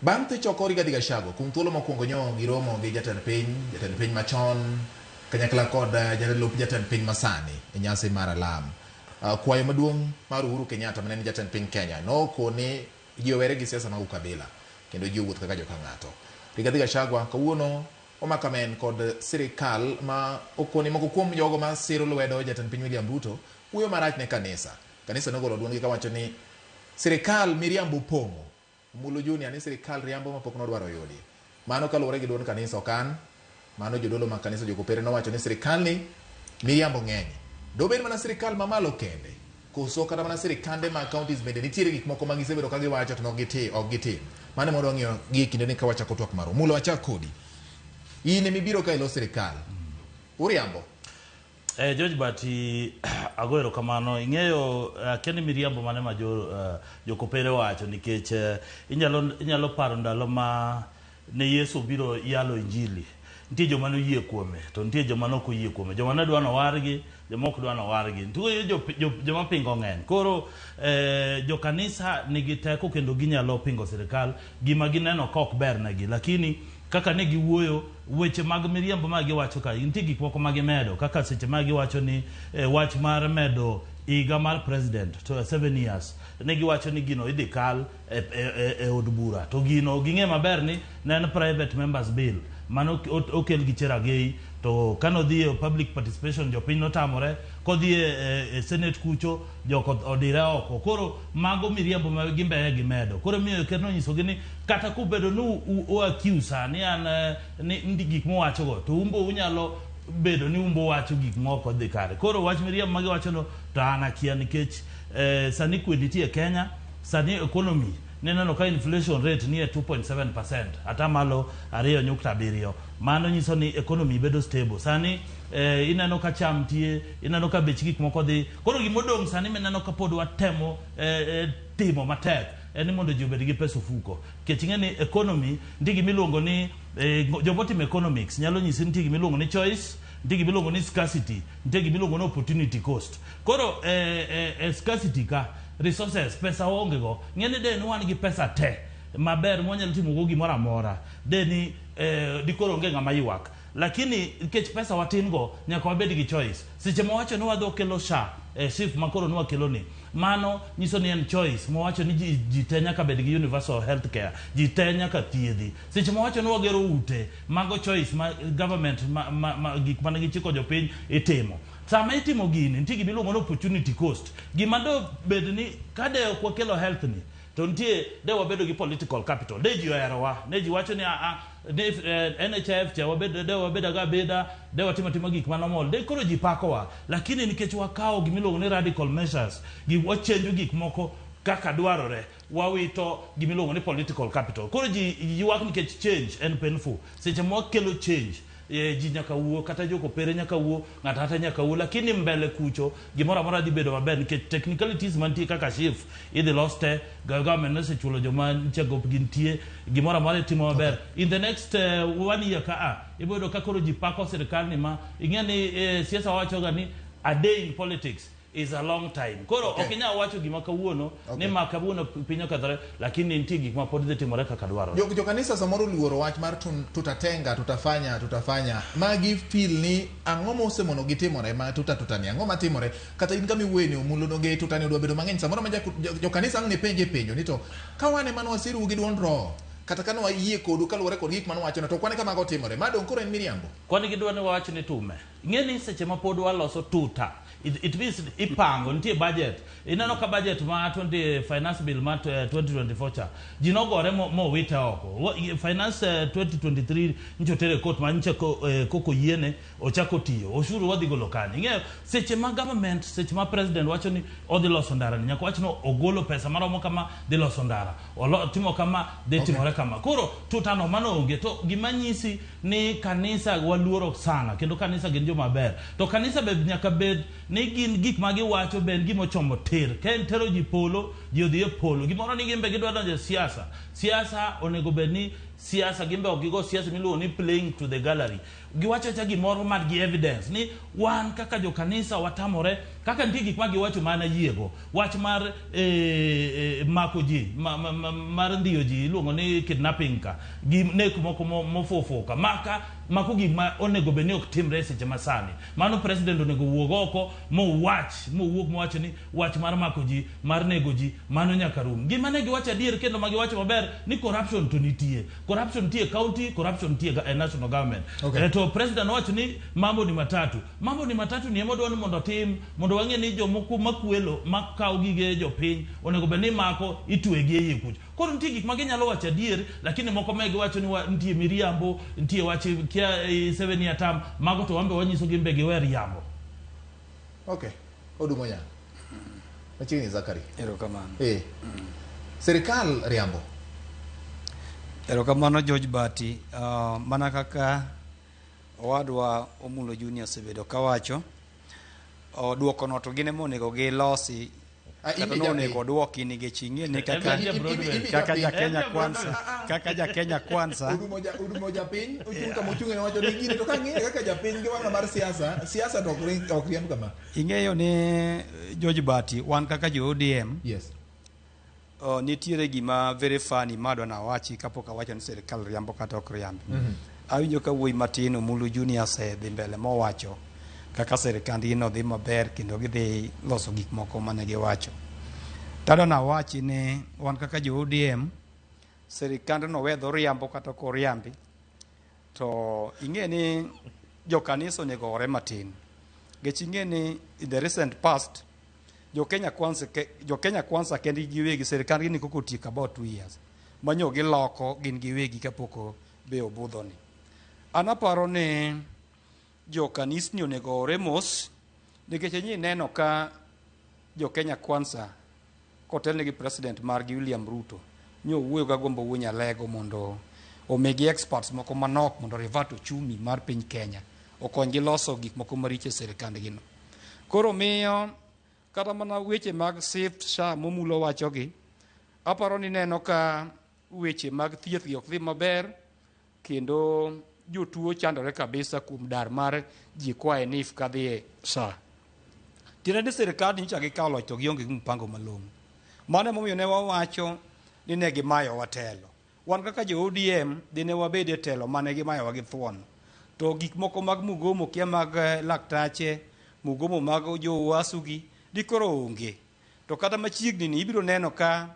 Bang' thich oko Rigathi Gachagua kuom thuolo mokwongo nyo giromo gi jatend piny machon kanyakla kod jalup jatend piny masani e nyasi mar alam. Kwayo maduong' mar Uhuru Kenyatta mane en jatend piny Kenya nokone ji owere gi siasa mag ukabila kendo ji owuoth kaka joka ng'ato. Rigathi Gachagua kawuono omako amen kod sirikal ma okoni moko kuom jogo ma siro lwedo jatend piny William Ruto wuoyo marach ne kanisa. Kanisa nogolo duondgi kawacho ni sirikal miriambo opong'o. Omulo Junior ni sirikal riambo mapok nodwaro yudi. Mano kaluwore gi duond kanisa ok an. Mano jodolo mag kanisa Jokopere nowacho ni sirikal ni miriambo ng'eny. Dobed mana sirikal mamalo kende koso kata mana sirikande mag counties bende nitiere gik moko ma gisebedo ka giwacho to ok gitim. Mano mondo wang'iyo gi kinde ni ka wachako twak marwa. Mulo wachak kodi. In emibiro ka ilo sirikal. Uriambo. George Bati, ago erokamano. Ing'eyo akia ni miriambo mane ma Jokopere wacho nikech inyalo paro ndalo ma ne Yesu biro yalo injili. Nitie joma noyie kuome to nitie joma nok oyie kuome. Joma ne dwa nowargi, joma ok dwa nowargi. Nitie joma pingo ng'eny. Koro jokanisa nigi teko kendo ginyalo pingo sirikal gima gineno ka ok bernegi. Lakini kaka ne giwuoyo weche mag miriambo ma giwacho ka nitie gik moko ma gimedo kaka seche ma giwacho ni wach mar medo higa mar president to 7 years ne giwacho ni gino idhi kal e od bura to gino ging'e maber ni ne en private members bill mano okel gi Cherargei to kanodhi e public participation jopiny notamore kodhi e senate kucho joko odire oko. Koro mago miriambo ma gimbeye gimedo. Koro miyo ker nonyisogi ni kata kubedo ni u accuse ni an ni gik mowachogo to umbo unyalo bedo ni umbo wacho gik moko dhi kare. Koro wach miriambo ma giwachono to an akia nikech sani kwe nitie Kenya, sani economy nineno ka inflation rate nie 2.7%, atamalo 2.7. Mano nyiso ni economy bedo stable. Sani ineno ka cham tie, ineno ka bech gik moko dhi. Koro gimodong' sani mineno ka pod watemo timo matek en ni mondo ji obed gi pesa ofuko. Nikech ing'e ni economy nitie gimiluongo ni jomotimo economics nyalo nyisi nitie gimiluongo ni choice, nitie gimiluongo ni scarcity, nitie gimiluongo ni opportunity cost. Koro scarcity ka resources pesa onge go. Ng'e ni de ni wan gi pesa te maber mwanyalo timo go gimoro amora. De ni dikoro onge ng'ama ywak. Lakini nikech pesa watin go nyaka wabed gi choice. Seche mawacho ni wadhi kelo SHA, SHIF makoro ni wakelo ni, mano nyiso ni en choice. Mawacho ni ji te nyaka bed gi universal health care, ji te nyaka thiedhi. Seche mawacho ni wagero ute, mago choice ma government ma gik mane gichiko jopiny itimo. Sama itimo gini, nitie gima iluongo ni opportunity cost. Gima do bed ni ka de ok wakelo health ni, to nitie de wabedo gi political capital. De ji oherowa, ne ji wacho ni ne NHIF cha wabed de wabed ga beda, de watimo timo gik manomol, de koro ji pakowa. Lakini nikech wakawo gima iluongo ni radical measures, gi wachenjo gik moko kaka dwarore, wawito gima iluongo ni political capital. Koro ji ywak nikech change en painful. Seche ma wakelo change, ji nyaka wuo, kata jokopere nyaka wuo, ng'ato ang'ata nyaka wuo, lakini mbele kucho gimoro amora dhi bedo maber nikech technicalities mantie kaka SHIF idhi los te, government nosechulo joma nyicha gopgi nitie, gimoro amora itimo maber. In the next 1 year ka ibiro yudo ka koro ji pako sirikal ni ma ing'e ni siasa wacho ga ni a day in politics is a long time. Koro ok inyal wacho gima kawuono ni ma kawuono piny okethore, lakini nitie gik ma pod dhi timore kaka dwarore. Jo kanisa samoro luoro wach mar tutatenga, tutafanya. Magi feel ni ang'o mosemono gitimore ma tuta ni ang'o matimore? Kata in kama iwuoye ni Omulo donge tuta ni odwa bedo mang'eny. Samoro ma jokanisa ang' ne penje penjo ni to ka wan ema ne wasiru gi duond roho. Kata ka nwayie kodu kaluwore kod gik mane uwachono to ok wane ka mago timore. Ma dong' koro en miriambo? Kwani gidwa ni wawach ni tume. Ing'e ni seche ma pod waloso tuta, it means ipango, nitie budget. Ineno ka budget ma 20 finance bill ma 2024 cha, ji nogore mowite oko. Finance 2023 nyocha oter e court ma nyocha koko oyiene ochako tiyo. Oshuru wadhi golo kanye? Ing'eyo seche ma government, seche ma president wacho ni odhi loso ndara ni, nyaka wach ni ogolo pesa maromo kama dhi loso ndara. Olo, timo kama dhi timore kama. Koro tutano mano onge. To gima nyisi ni kanisa waluoro sana kendo kanisa gin joma ber. To kanisa be nyaka bed ni gin gik ma giwacho be en gima ochomo tir. Ka en tero ji polo, ji odhi e polo. Gimoro ni gin be gidwa donjo e siasa. Siasa onego bed ni siasa gin be ok gigo siasa miluongo ni playing to the gallery. Giwacho awacha gimoro man gi evidence ni wan kaka jo kanisa watamore kaka nitie gik ma giwacho ma an ayiego. Wach mar mako ji, mar ndhiyo ji iluongo ni kidnapping ka, gi nek moko mofuwo ka, maka mako gik ma onego bed ni ok timre e seche masani. Mano president onego wuog oko mowach, mowuog mowacho ni wach mar mako ji, mar nego ji, mano nyaka rum. Gima ne giwacho adier kendo ma giwacho maber ni corruption to nitie. Corruption nitie e county, corruption nitie e national government. To president nowacho ni mambo ni matatu. Mambo ni matatu ni ema odwa ni mondo otim, mondo wang'e ni jomoko makwelo, makawo gige jopiny, onego bed ni mako, itwegi e iye kucho. Koro nitie gik ma ginyalo wacho adier, lakini moko me giwacho ni nitie miriambo, nitie wach kia 7 year term, mago to wan be wanyiso gin be giwe riambo. Okay. Odumo nyang. Machiegni Zachary. Erokamano. Sirikal riambo. Erokamano George Bati. Mana kaka owadwa Omulo Junior osebedo kawacho, duokono to gin ema onego gilosi kata no onego oduoki nikech ing'e ni kaka kaka ja Kenya Kwanza, kaka ja Kenya Kwanza Odumo japiny ochung' kama ochung'e nowacho ni gini to kang'iye kaka japiny gi wang'a mar siasa, siasa to ok riemb kama. Ing'eyo ni George Bati, wan kaka jo ODM, Yes. Nitiere gima very funny madwa nawachi kapok awacho ni sirikal riambo kata ok riambi. Awinjo ka wuoyi matin Omulu Junior osedhi mbele mowacho kaka sirikandgi no dhi maber kendo gidhi loso gik moko mane giwacho. Tadwa nawachi ni wan kaka jo ODM, sirikandno wedho riambo kata ok oriambi, to ing'e ni jokanisa onego ore matin. Nikech ing'e ni in the recent past, jo Kenya Kwanza, jo Kenya Kwanza kendgi giwegi sirikandgi ni koko otieko about 2 years. Manyo giloko gin giwegi kapok be obudho ni. An aparo ni jo kanisni onego ore mos nikech inyi neno ka jo Kenya Kwanza kotelne gi president margi William Ruto nyo wuoyo ga gombo wuo Nyalego mondo omigi experts moko manok mondo revert uchumi mar piny Kenya okonygi loso gik moko maricho e sirikandgi no. Koro miyo kata mana weche mag SHIF SHA momulo wachogi, aparo ni neno ka weche mag thieth gi ok dhi maber kendo jotuo chandore kabisa kuom dar mar ji koa e NHIF kadhi e SHA. Tiende ni sirikal nyocha gikawo loch to gionge gi mpango malong'o. Mano emomiyo ne wawacho ni ne gimayowa telo. Wan kaka jo ODM dine wabed e telo mane gimayowa gi thuon. To gik moko mag mugomo kia mag laktache, mugomo mag jo UASU gi, dikoro onge. To kata machiegni ni ibiro neno ka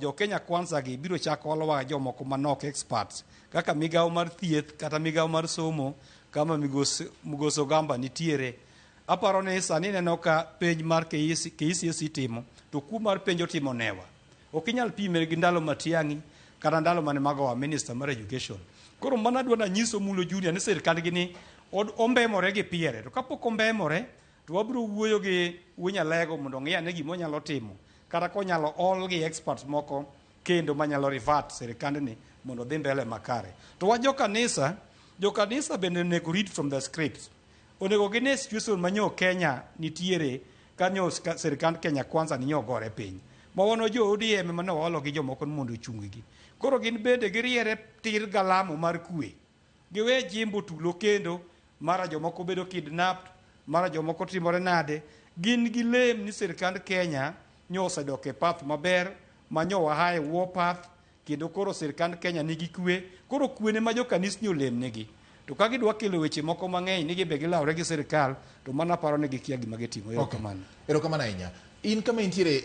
jo Kenya Kwanza gi biro chako olowa jomoko manok experts kaka migawo mar thieth kata migawo mar somo kama migosi Ogamba nitiere. Aparo ni sani ineno ka penj mar KCSE timo to kuo mar penj otimo newa. Ok inyal pime gi ndalo Matiang'i kata ndalo mane Magoha minister mar education. Koro mano adwa nanyiso Mulo Junior ni sirkandgi ni ombemore gi piere. To kapok ombemore to wabiro wuoyo gi Wunyalego mondo ong'i ane gima onyalo timo kata konyalo ol gi experts moko kendo manyalo revert sirikandni mondo odhi mbele makare. To wach jokanisa, jokanisa bende onego read from the scripts. Onego gine situation manyo Kenya nitiere kanyo sirikand Kenya Kwanza ni ogore piny. Ma wan jo ODM mane waolo gi jomoko ni mondo ochung-gi. Koro gin bende giriere tir galamo mar kwe. Giwe jimbo tulo kendo, mara jomoko bedo kidnapped, mara jomoko timore nade. Gin gilem ni sirikand Kenya nyo osedok e path maber, ma nyo wahaye war path, kendo koro sirikand Kenya nigi kwe. Koro kwe ne ma jokanisni olemnegi. To ka gidwa kelo weche moko mang'eny ni gibe gilawre gi sirikal, to mano aparo ni gikia gima gitimo. Erokamano. Erokamano ahinya. In kama intiere,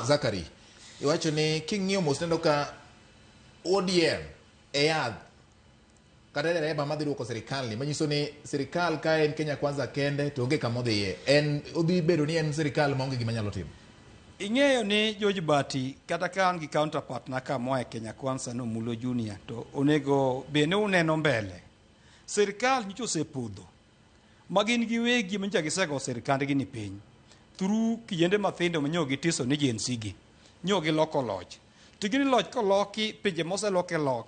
Zachary, Iwacho ni king'iyo mos neno ka ODM e yath kata dereba madhi duoko sirikal ni manyiso ni sirikal ka en Kenya Kwanza kende to onge kama odhiye en odhi bedo ni en sirikal maonge gima nyalo timo. Ing'eyo ni George Bati kata ka an gi counterpart na ka moa e Kenya Kwanza no Mulo Junior to onego bed ni uneno mbele. Sirikal nyocha osepodho ma gin giwegi manyocha gisego sirikandgi ni piny through kijende mathindo manyo gitiso ni Gen Z gi nyo giloko loch. To gini loch koloki pinje moseloke lok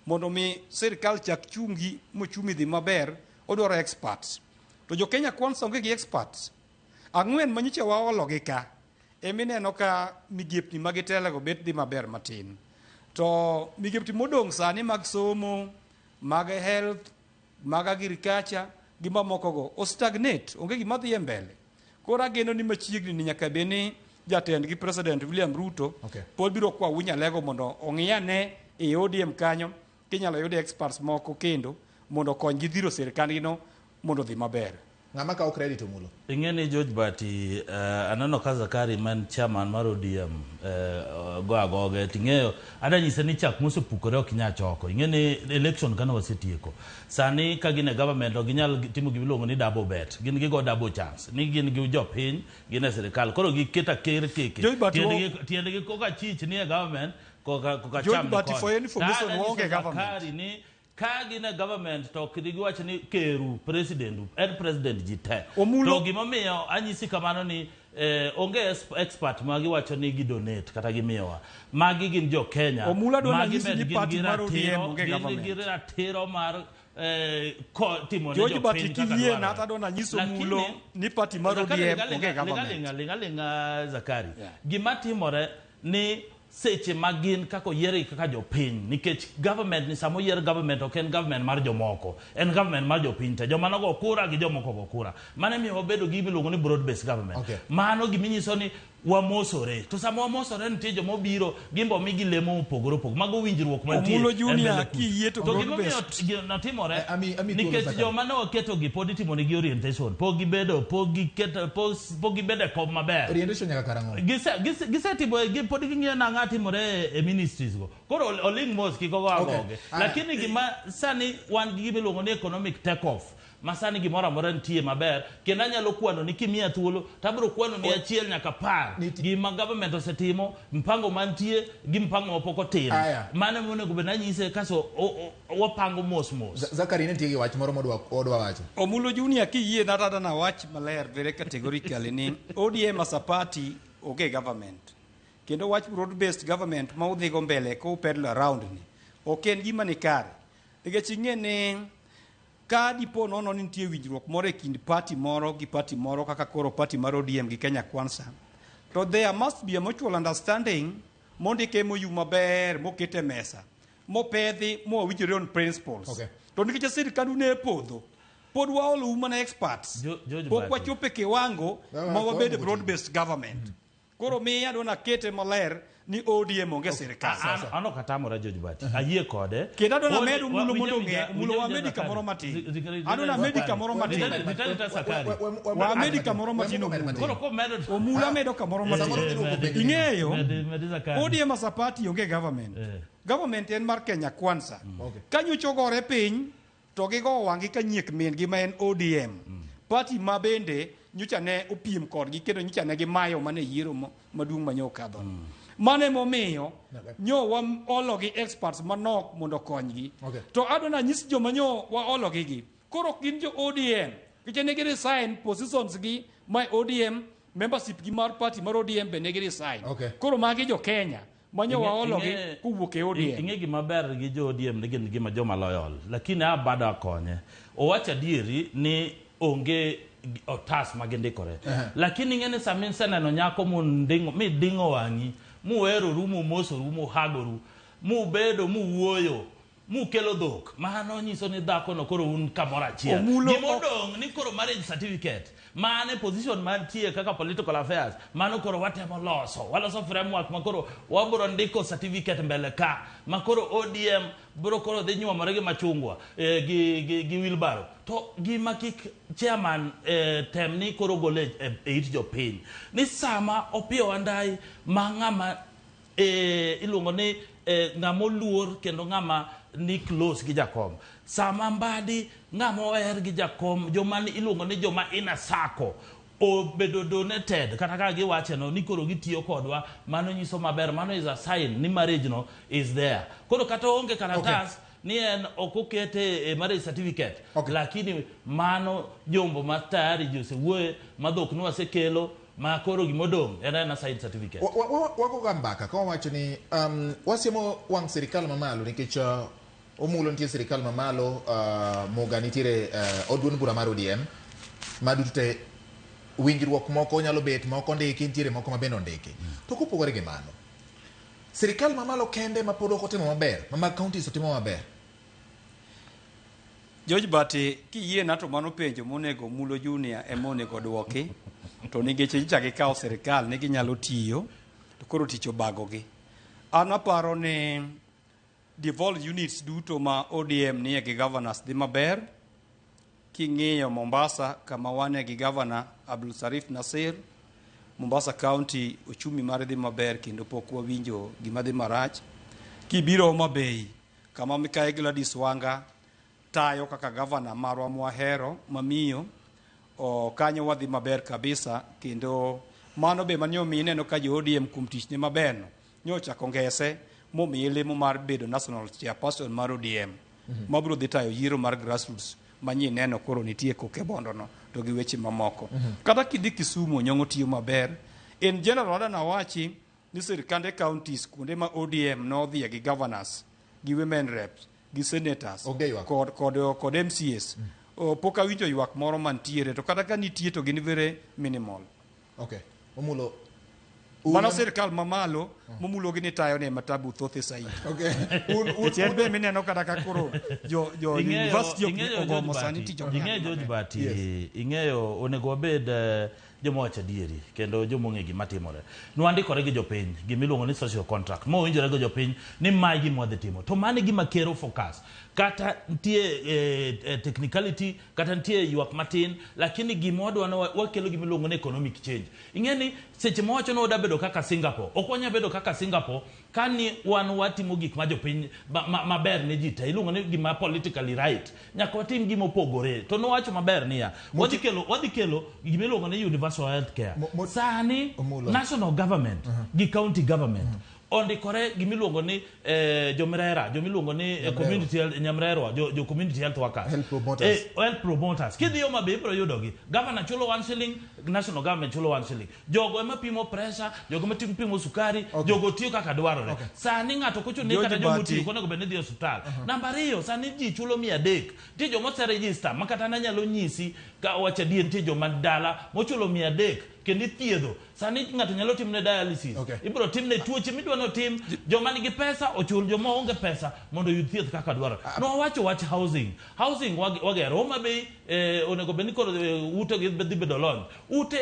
mondo mi sirikal chak chungi mochumi dhi maber odwaro experts. To jo Kenya Kwanza onge gi experts. Ang'wen manyocha waolo gi ka emineno ka migepni ma gitelego bet dhi maber matin. To migepni modong' sani mag somo, mag health, mag agriculture gi mamokogo o stagnate, onge gima dhi e mbele. Koro ageno ni machiegni ni nyaka bed ni jatendgi President William Ruto pod biro kwa Winyalego mondo ong'i ane e ODM kanyo kinyalo yud experts moko kendo mondo okonygi dhiro sirikandgino mondo odhi maber. Ng'ama kawo credit Omulo? Ing'e ni George Bati aneno ka Zakari ma en chairman mar ODM go agoge ting'eyo adwa nyise ni chak mosepukore ok inyal choko. Ing'e ni election kane wasetieko. Sani ka gin e government ok ginyal timo gima iluongo ni double bet. Gin gigo double chance. Ni gin gi jopiny, gin e sirikal. Koro giketo aker keke. George Bati Tiendgi koka chich ni e government koka koka George cham ni Bati, koni. for your information, To adwa waonge nyiso government. Zakari ni ka gin e government to ok giwach ni keru president en president ji te. Omulo- To gimomiyo anyisi kamano ni onge expert ma giwacho ni gidonate kata gimiyowa. Magi gin jo Kenya. Omulo adwa Magi nanyisi bende ni gin party gi mar ODM ratiro, onge gin government. gi ratiro mar timo ne George jopiny Bati kaka kiyie dwarore. na to adwa nanyiso Lakini- Omulo ni party mar Zakari, ODM linga- onge linga- government. linga- linga- linga, Zakari. Gima timore ni seche ma gin kaka oyiergi kaka jopiny nikech government ni sama oyier government ok en government mar jomoko en government mar jopiny te joma nogo kura gi jomoko go kura mano emiyo wabedo gi gima iluongo ni broad based government mano giminyiso ni wamosore to sama wamosore nitie joma obiro gin be omigi lemo mopogore opogore mago winjruok mantie Omulo e Junior, mbele kucha. kiyie to to broad gimomiyo based. notimore ami thuolo, nikech Zakari. joma ne waketogi pod itimonegi orientation pok gibedo pok giketo pok pok gibedo e kom maber Orientation nyaka karang'o? Gisetimo pod ging'iyo nang'a timore e ministries go koro oling mos kik ogo agoge lakini gima sani wan gi gima iluongo ni economic take off ma sani gimoro amora nitie maber kendo anyalo kwano ni kimiya thuolo to abiro kwano ni achiel nyaka par gima government osetimo mpango mantie gi mpango mapok otim Aya. mano emonego bed nanyise kaso wapango mos mos Zakari nitie gi wach moro modwa odwa wacho. Omulo Junior kiyie na to adwa wach maler very categorically ni ODM as a party onge government. Kendo wach broad based government ma udhigo mbele ka upeddle around ni ok en gima ni kare. Nikech ing'e ni ka dipo nono ni nitie winjruok moro e kind party moro gi party moro kaka koro party mar ODM gi Kenya Kwanza to there must be a mutual understanding mondike MOU maber moket e mesa mopedhi mowinjore on principles. To nikech sirkandu ne podho pod waolo u mana experts George pok Bati. wachopo e kiwango ma wabedo broad based government. Koro miya adwa nakete maler ni ODM onge sirikal. An ok atamora George Bati ayie kode Kendo adwa Ode- named Omulo mondo winja- ong'e, Omulo winja- wamedi winja kamoro Zakari. matin. Adwa namedi kamoro matin. Wamedi kamoro matin Omulo. Koro komedo Omulo amedo kamoro matin. Ing'eyo ODM as a party onge government. Government en mar Kenya Kwanza. Ka nyocha ogore piny to gigo wang'gi ka nyiek min gi ma en ODM. Party ma bende nyocha ne opiem kodgi kendo nyocha ne gimayo mana e yiero maduong' ma nyo okadho. Mano emomiyo nyo waolo gi experts manok mondo okonygi. To adwa nanyis joma nyo waolo gi gi. Koro ok gin jo ODM. Nikech ne gi resign positions gi ma ODM membership gi mar party mar ODM be ne gi resign. Koro magi jo Kenya ma nyo waolo gi kowuok e ODM. Ing'e gima ber gi jo ODM ni gin gima joma loyal lakini a bado akonye owacho adieri ni onge otas ma gindikore lakini ing'e ni sama iseneno nyako munding'o miding'o wang'i muweroru mumosoru muhagoru mubedo muwuoyo mukelo dhok mano nyiso ni dhako no koro un kamoro achiel Omulo gimodong' ni koro marriage certificate mane position mantie kaka political affairs mano koro watemo loso waloso framework ma koro wabiro ndiko certificate mbele ka ma koro ODM biro koro dhi nyuomore gi machungwa gi wheelbarrow to gima kik chairman tem ni koro gole e it jopiny ni sama Opiyo Wandayi ma ng'ama Iluongo ni ng'ama oluor kendo ng'ama ni close gi jakom. Sama Mbadi ng'ama oher gi jakom, joma iluongo ni joma inner circle obedo donated kata kaka giwache no ni koro gitiyo kodwa, mano nyiso maber, mano is a sign ni marriage no is there. Koro kata oonge kalatas ni en ok okete e marriage certificate, lakini mano jombo ma tayari ji osewuoye ma dhok nwasekelo ma koro gimodong' en aena sign certificate. Wagoga mbaka ka wawacho ni wasiemo wang' sirikal mamalo nikech Omulo nitie sirikal mamalo, Muga nitiere od duond bura mar ODM ma duto te winjruok moko nyalo bet moko ondiki, nitiere moko ma bende ondiki. To kopogore gi mano, sirikal mamalo kende ma pod ok otimo maber, ma mag counties otimo maber. George Bati, kiyiena to mano penjo monego Mulo Junior ema onego oduoki. To nikech nyocha gikawo sirikal ne ginyalo tiyo, to koro tich obagogi. An aparo ni devolved units duto ma ODM nie gi governors dhi maber. King'iyo Mombasa kama wane gi governor Abdul Sarif Nasir, Mombasa County ochumi mare dhi maber kendo pok wawinjo gima dhi marach. Kibiro Homa Bay kama Mikai Gladys Wanga tayo kaka governor marwa mwahero mamiyo, kanyo wadhi maber kabisa kendo mano be mane omiyo ineno ka jo ODM kuom tichne maber no nyochako ngese momiye lemo mar bedo national chairperson mar ODM mabiro dhi tayo yiero mar grassroots manyie neno koro nitie koke bondo no to gi weche mamoko. Kata kidhi Kisumu Nyong'o tiyo maber. In general adwa nawachi ni sirkande counties kuonde ma ODM nodhiye gi governors gi women reps gi senators kod MCAs pok awinjo ywak moro mantiere to kata ka nitie to gin very minimal. Okay. Omulo Mano sirkal mamalo momulo gi ni tayo ne matabu thoth e saidi. Okay. Nikech en be mineno kata ka koro jo university Ing'eyo ogomo George sani Bati, tich ok ing'eyo nyal George maber. Bati, ing'eyo onego wabed joma wacho adieri kendo joma ong'e gima timore. Nwandikore gi jopiny gimiluongo ni social contract mowinjore gi jopiny ni mae gima wadhi timo to mano e gima kero focus kata nitie technicality kata nitie ywak matin lakini gima wadwa ni wakelo gima iluongo ni economic change. Ing'e ni seche ma wacho ni wadwa bedo kaka Singapore, ok wanyal bedo kaka Singapore ka ni wan watimo gik ma jopiny maber ne ji te, iluongo ni gima politically right. Nyaka watim gima opogore. To nowacho maber niya, wadhi kelo gima iluongo ni universal health care. Sani national government gi county government ondikore gima iluongo ni jomrera, joma iluongo ni community health, nyamrerwa, jo community health workers. Health promoters. Health promoters. Kidhi Homa Bay ibiro yudogi. Governor chulo 1 shilling, national government chulo 1 shilling. Jogo ema pimo pressure, jogo ema pimo sukari, jogo tiyo kaka dwarore. Sani ng'ato kochuno ni kata joma otiyo onego bed ni dhi e osiptal. Namba 2, sani ji chulo 300. Nitie joma ose register ma kata nanyalo nyisi ka owacho adier nitie joma dala mochulo 300 kendo ithiedho. Sani ng'ato nyalo timne dialysis. Ibiro timne tuoche midwa ni otim. Joma nigi pesa ochul, joma onge pesa mondo oyud thieth kaka dwarore. Nowacho wach housing. Housing wagero. Homa Bay onego bed ni koro ute gi dhi bedo lony. Ute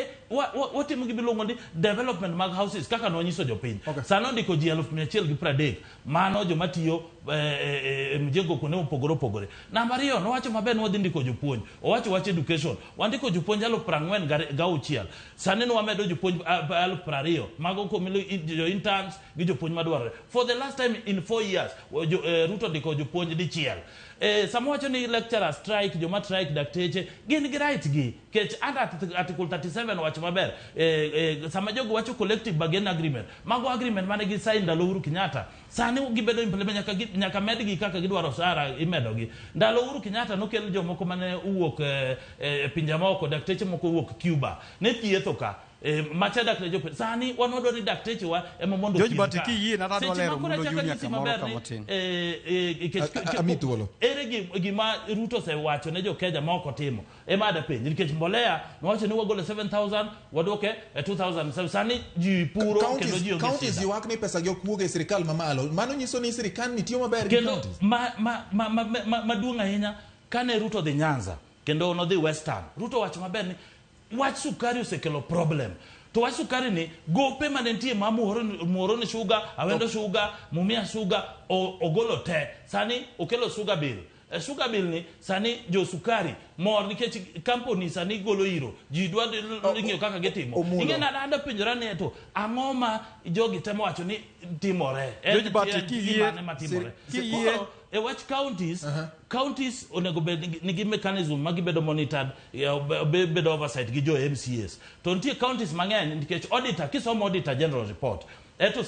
watimo gima iluongo ni development mag houses kaka nwanyiso jopiny. Sani ondiko ji 130,000. Mano joma tiyo e mjengo kuonde mopogore opogore. Namba 2, nowacho maber ni wadhi ndiko jopuonj. Owacho wach education. Wandiko jopuonj 46,000. Sani nwamedo jopuonj 20,000. Mago komilo jo interns gi jopuonj madwarore. For the last time in 4 years, Ruto ndiko jopuonj dichiel. Sama wacho ni lecturer strike, joma strike dakteche, gin gi right gi. Kech under article 37 wacho maber. Sama jogo wacho collective bargaining agreement, mago agreement mane gi sign ndalo Uhuru Kenyatta. Sani gibedo implement nyaka medgi kaka gidwaro osara imedogi. Ndalo Uhuru Kenyatta nokel jomoko mane owuok e pinje maoko, dakteche moko owuok Cuba. Ne thietho ka. Macha dakteche jopiny. Sani wan wadwa ni dakteche wa ema mondo George othiedh Bati, ka. kiyie na adwa Seche lero ma koro Mulo achako Junior anyisi kamoro maber ni, kama tin. Ami thuolo. Ere gima Ruto osewacho ne jo-Kenya ma ok otimo? Ema ada penji nikech mbolea nowacho ni wagolo 7,000 waduoke e 2,007. Sani ji puro kendo ji onge Counties shida. ywak ni pesa gi ok wuog e sirikal mamalo. Mano nyiso ni sirikal ni tiyo maber gi Kendo counties. maduong' ahinya kane Ruto odhi Nyanza kendo nodhi Western. Ruto owacho maber ni wach sukari osekelo problem. To wach sukari ni gope mane nitie ma Muhoroni sugar, Awendo sugar, Mumia sugar ogolo te. Sani okelo sugar bill. Sugar bill ni sani jo sukari mor nikech company sani golo iro ji dwa ng'iyo kaka gitimo. Omulo. Ing'e nade anda penjora ni to ang'o ma jogi temo wacho ni timore? En George Bati, en kiyie- gimane matimore? kiyie- Koro, e wach counties, counties onego bed nigi mechanism ma gibedo monitored, bedo oversight gi jo MCAs. To nitie counties mang'eny nikech auditor, kisomo auditor general report, eto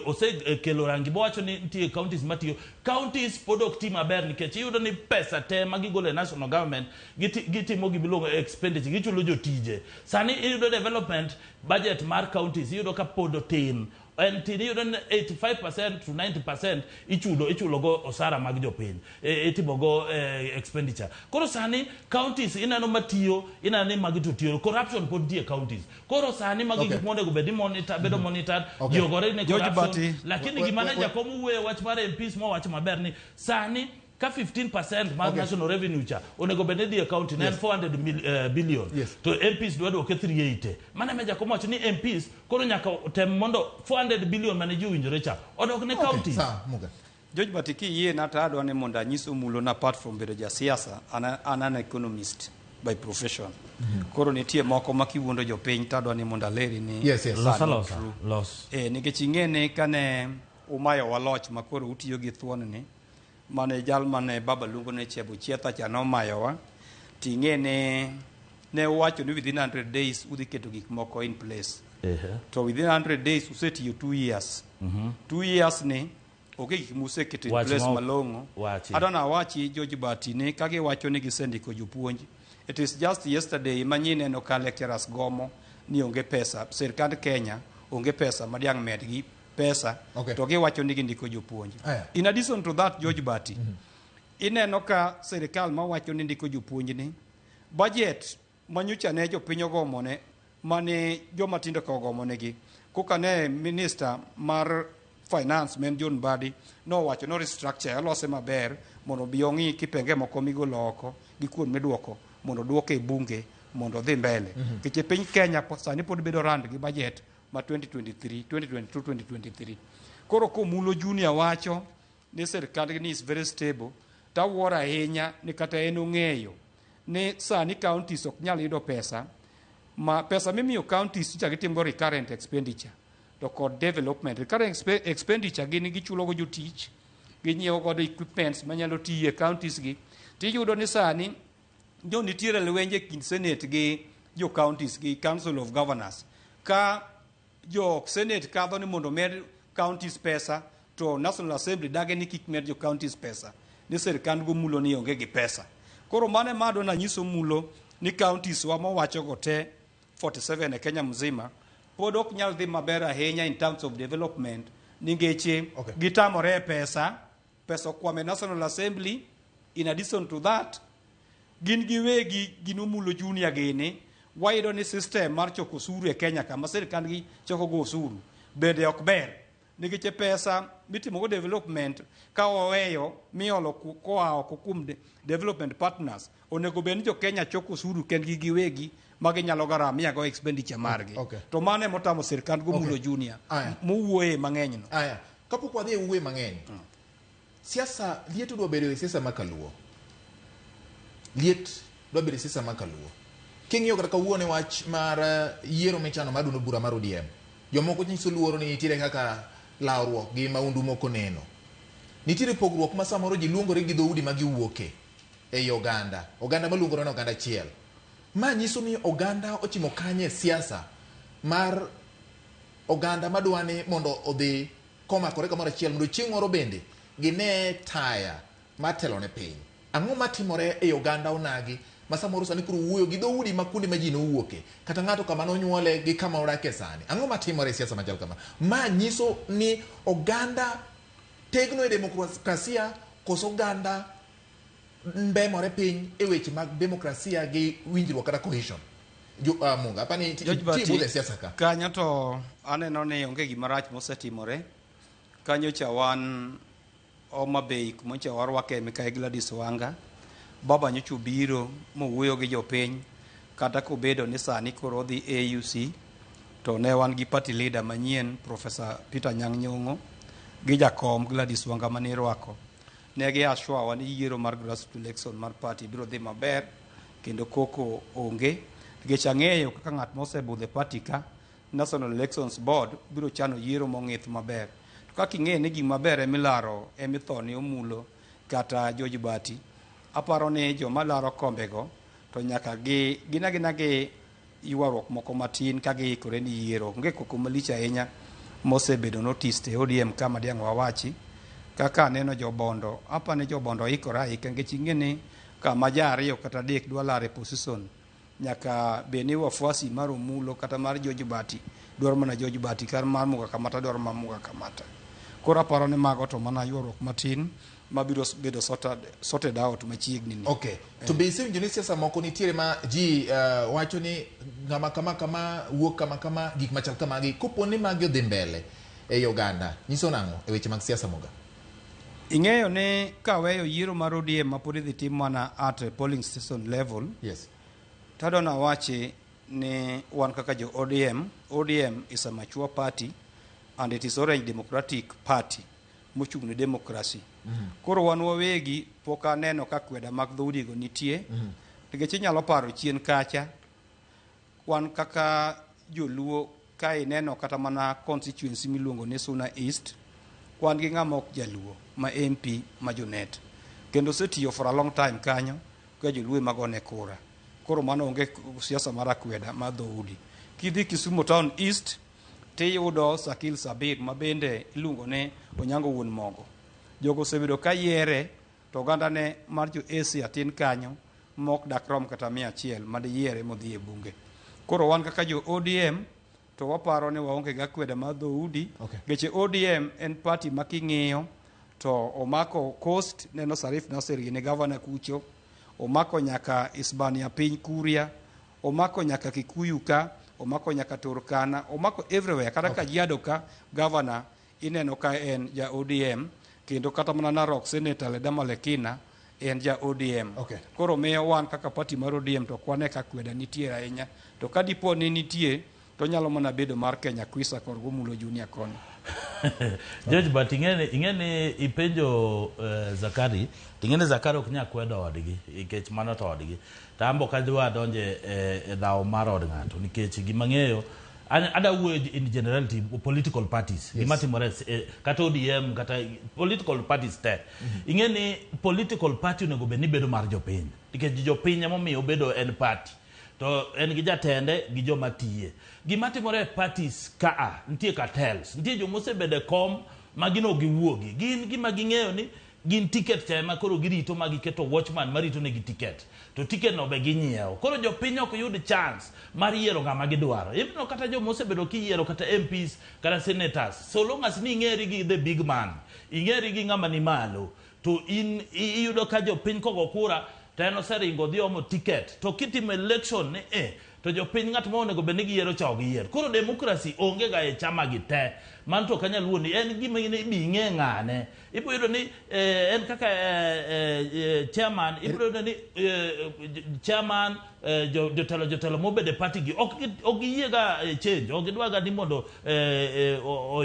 osekelo rangi bowacho ni nitie counties matiyo, counties pod ok ti maber nikech iyudo ni pesa te ma gigolo e national government gitimo gimiluongo expenditure, gichulo jotije. Sani iyudo development budget mar counties iyudo ka pod tin. En tin, iyudo ni 85% to 90% ichulo ichulogo osara mag jopiny, itimogo expenditure. Koro sani counties ineno matiyo, ineno ni magi to tiyo, corruption pod nitie e counties. Koro sani magi gik monego bed ni monitor, bedo monitored, ji ogore ne George corruption. Bati. Lakini gima ne jakom wuoye wach mar MPs mowacho maber ni sani ka 15% mar national revenue cha onego bed ni dhi e county ne en 400 billion to MPs dwa duoke 380. Mano ema jakom wacho ni MPs koro nyaka tem mondo 400 billion mane ji owinjore cha odok ne counties. Sawa, Muga. George Bati, kiyie na to adwa ni mondo anyis Omulo na apart from bedo jasiasa, an economist by profession. Koro nitie moko ma kiwuondo jopiny to adwa ni mondo aleri ni Yes. are Los not alosa, true. los. Nikech ing'e ni kane umayowa loch ma koro utiyo gi thuon ni mane jal mane baba luongo ni Chebo Chietha cha nomayowa, ting'e ni ne uwacho ni within 100 days udhi keto gik moko in place. To within 100 days usetiyo 2 years. 2 years ni onge gik museketo in Wach place malong'o. Wachi. Adwa nawachi George Bati ni ka giwacho ni gisendiko jopuonj, it is just yesterday ma nyineno ka lecturers gomo ni onge pesa, sirkand Kenya onge pesa ma diang' medgi pesa to giwacho ni gindiko jopuonj. Aya. In addition to that, George Bati, ineno ka sirikal mawacho ni ndiko jopuonj ni budget manyocha ne jopiny ogomone mane joma tindo ka ogomonegi koka ne minister mar finance men John Mbadi nowacho no restructure olose maber mondo obi ong'i kipenge moko migolo oko gi kuond miduoko mondo oduoke e bunge mondo odhi mbele. Nikech e piny Kenya sani pod bedo rand gi budget ma 2023 2022 2023. Koro komulo Junior wacho ni sirkandgi ni is very stable, tawuoro ahinya ni kata en ong'eyo ni sani counties ok nyal yudo pesa ma pesa mimiyo counties ichako itimgo recurrent expenditure to kod development. Recurrent expenditure gin gichulogo jotich, ginyiewo godo equipments manyalo tiyo e counties gi. Tiyudo ni sani jo nitiere lwenje e kind senate gi jo counties gi council of governors. Ka jo senate kadho ni mondo med counties pesa, to National Assembly dage ni kik med jo counties pesa, ni sirkand go mulo ni onge gi pesa. Koro mano ema adwa nanyiso Mulo ni counties wa mowacho go te 47 e Kenya mzima pod ok nyal dhi maber ahinya in terms of development nikech gitamore e pesa, pesa okwamo e National Assembly. In addition to that, gin giwegi gin Omulo Junior gini wayudo ni system mar choko osuru e Kenya kama sirkand gi choko go osuru bende ok ber nikech e pesa mitimogo development ka waweyo miolo koa oko kuom development partners, onego bed ni jo Kenya choko osuru kendgi giwegi ma ginyalo garamia go expenditure margi. To mano emotamo sirkand go Mulo Junior Aya. mowuoye mang'eny no. Aya, kapok wadhi e wuoye mang'eny, siasa liet dwa bedo e siasa ma kaluo. Liet dwa bedo e siasa ma kaluo. King'iyo kata kawuono e wach mar yiero michano mar duond bura mar ODM, jomoko nyiso luoro ni nitiere kaka lawruok gi maundu moko neno. Nitiere pogruok ma samoro ji luongore gi dhoudi ma giwuoke ei oganda, oganda maluongore ni oganda achiel. Ma nyiso ni oganda ochimo kanye e siasa mar oganda madwa ni mondo odhi komakore kamoro achiel mondo chieng' moro bende gine taya matelo ne piny. Ang'o matimore ei oganda onagi ma samoro sani koro wuoyo gi dhoudi ma kuonde ma ji nowuoke, kata ng'ato kama nonyuole gi kama odake sani? Ang'o matimore e siasa machal kama? Ma nyiso ni oganda tegno e demokrasia koso oganda mbemore piny e weche mag demokrasia gi winjruok kata cohesion? Jo, Munga, apani George Bati, ti budho e siasa ka. Kanyo to aneno ni onge gima rach mosetimore. Kanyo cha wan Homa Bay kumocha warwake Mikai Gladys Wanga. Baba nyocha obiro mowuoyo gi jopiny kata kobedo ni sani koro odhi AUC to ne wan gi party leader manyien Professor Peter Anyang' Nyong'o gi jakom Gladys Wanga mane irwako. Ne gi assure wa ni yiero mar grassroots election mar party biro dhi maber kendo koko onge. Nikech ang'eyo kaka ng'at mosebudho e party ka, National Elections Board biro chano yiero mong'ith maber. To kaka ing'eyo ni gima ber emilaro emithone omulo kata George Bati, aparo ni joma laro kombego to nyaka gi gin agina gi ywaruok moko matin ka giikore ni yiero. Onge koko malich ahinya mosebedo noticed e ODM ka ma diang' wawachi. Kaka aneno jobondo, apa ni jobondo ikore aika nikech ing'e ni kama ja ariyo kata adek dwa laro e position nyaka bed ni wafuasi mar Omulo kata mar George Bati dwaro mana George Bati kata mar Muga Kamata dwaro mana Muga Kamata. Koro aparo ni mago to mana ywaruok matin mabiro bedo sorted out machiegni ni. Okay. To be isewinjo ni siasa moko nitiere ma ji wacho ni ng'ama kama kama wuok kama kama gik machal kamagi kopo ni magi odhi mbele ei oganda nyiso nang'o e weche mag siasa Muga? Ing'eyo ni kaweyo yiero mar ODM ma pod idhi tim mana at polling station level. Yes. Tadwa nawachi ni wan kaka jo ODM, ODM is a mature party and it is Orange Democratic Party mochung' ne democracy. Koro wan wawegi pok aneno ka kweda mag dhoudigo nitie. Nikech inyalo paro chien kacha, wan kaka joluo ka ineno kata mana constituency miluongo ni Suna East, wan gi ng'ama ok jaluo ma MP ma Junet. Kendo osetiyo for a long time kanyo ka joluo ema gone kura. Koro mano onge siasa mar akweda mar dhoudi. Kidhi Kisumu Town East, tiyudo Sakil Sabir ma bende iluongo ni Onyango wuon mogo. Jogo osebedo ka yiere to oganda ne mar jo Asia tin kanyo mok dak rom kata 100 madiyiere modhi e bunge. Koro wan kaka jo ODM to waparo ni waonge gi akweda mar dhoudi. Okay. Nikech ODM en party ma king'iyo to omako Coast, neno Sarif Nasir gini gavana kucho, omako nyaka Isbania piny Kuria, omako nyaka Kikuyu ka, omako nyaka Turkana, omako everywhere. Kata Kajiado ka gavana ineno ka en ja ODM, kendo kata mana Narok Senator Ledama Lekina en ja ODM. Okay. Koro miyo wan kaka party mar ODM to ok wane ka kweda nitie ahinya. To ka dipo ni nitie, to nyalo mana bedo mar Kenya Kwanza kod Omulo Junior koni. George, but ing'e ni ipenjo Zakari, to ing'e ni Zakari ok nyal kwedo odgi nikech mano to odgi. To an be ok adwa donje e dhawo mar od ng'ato nikech gima ng'eyo ada wuoyo in generality political parties. Gima timore kata ODM kata political parties te. Ing'e ni political party onego bed ni bedo mar jopiny nikech jopiny emomiyo obedo en party. To en gi jatende gi joma tiye. Gima timore e parties kaa, nitie cartels, nitie joma osebedo e kom ma gin ok giwuogi. Gin gima ging'eyo ni gin ticket cha ema koro girito ma giketo watchman marito negi ticket. To ticket no be ginyiewo. Koro jopiny ok yud chance mar yiero ng'ama gidwaro. Ineno kata joma osebedo kiyiero kata MPs kata senators. So long as ni ing'eri gi the big man, ing'eri gi ng'ama ni malo, to in iyudo ka jopiny kogo kura to en oseringo odhi omo ticket. To kitimo election ni to jopiny ng'at ma onego bed ni giyiero cha ok giyier. Koro democracy onge ga e chama gi te. Mano to ok anyal wuondi, en gima ibi ing'e ng'ane. Ibiro yudo ni en kaka chairman, ibiro yudo ni chairman jotelo mobedo e party gi ok giyie ga change, ok gidwa ga ni mondo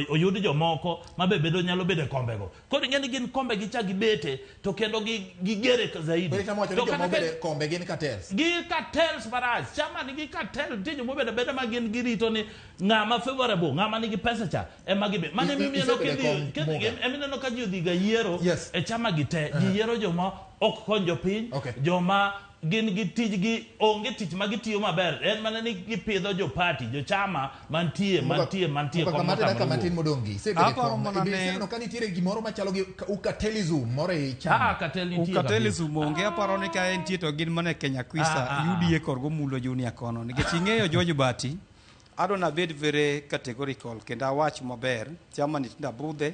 oyud jomoko mabe bedo nyalo bedo e kombego. Koro ing'e ni gin kombe gi cha gibete to kendo gigere zaidi. Koro itemo wacho To ni joma kata ka obedo e kombe gin cartels. Gi cartels marach, chama nigi cartel, nitie joma obedo abeda ma gin girito ni ng'ama favorable, ng'ama nigi pesa cha ema gibe. Mano emomiyo ineno Isebedo e kom, Muga. emineno ka ji odhi ga yiero e chama gi te, ji yiero joma ok kony jopiny, joma gin gi tijgi onge tich ma gitiyo maber, en mana ni gipidho jo party, jo chama mantie mantie Muga kom Kamata dakika motamore matin wuok. modong' gi. Isebedo e Aparo kom. mana Be ni iseneno ka nitiere gimoro machalo gi ukatelism moro ei chama? Ah, cartel nitie kabisa. Ukatelism onge, aparo ni ka entie to gin mana e Kenya Kwanza, UDA kod Omulo Junior kono. Nikech ing'eyo George Bati, adwa nabed very categorical kendo awach maber, chama ni tinda budhe,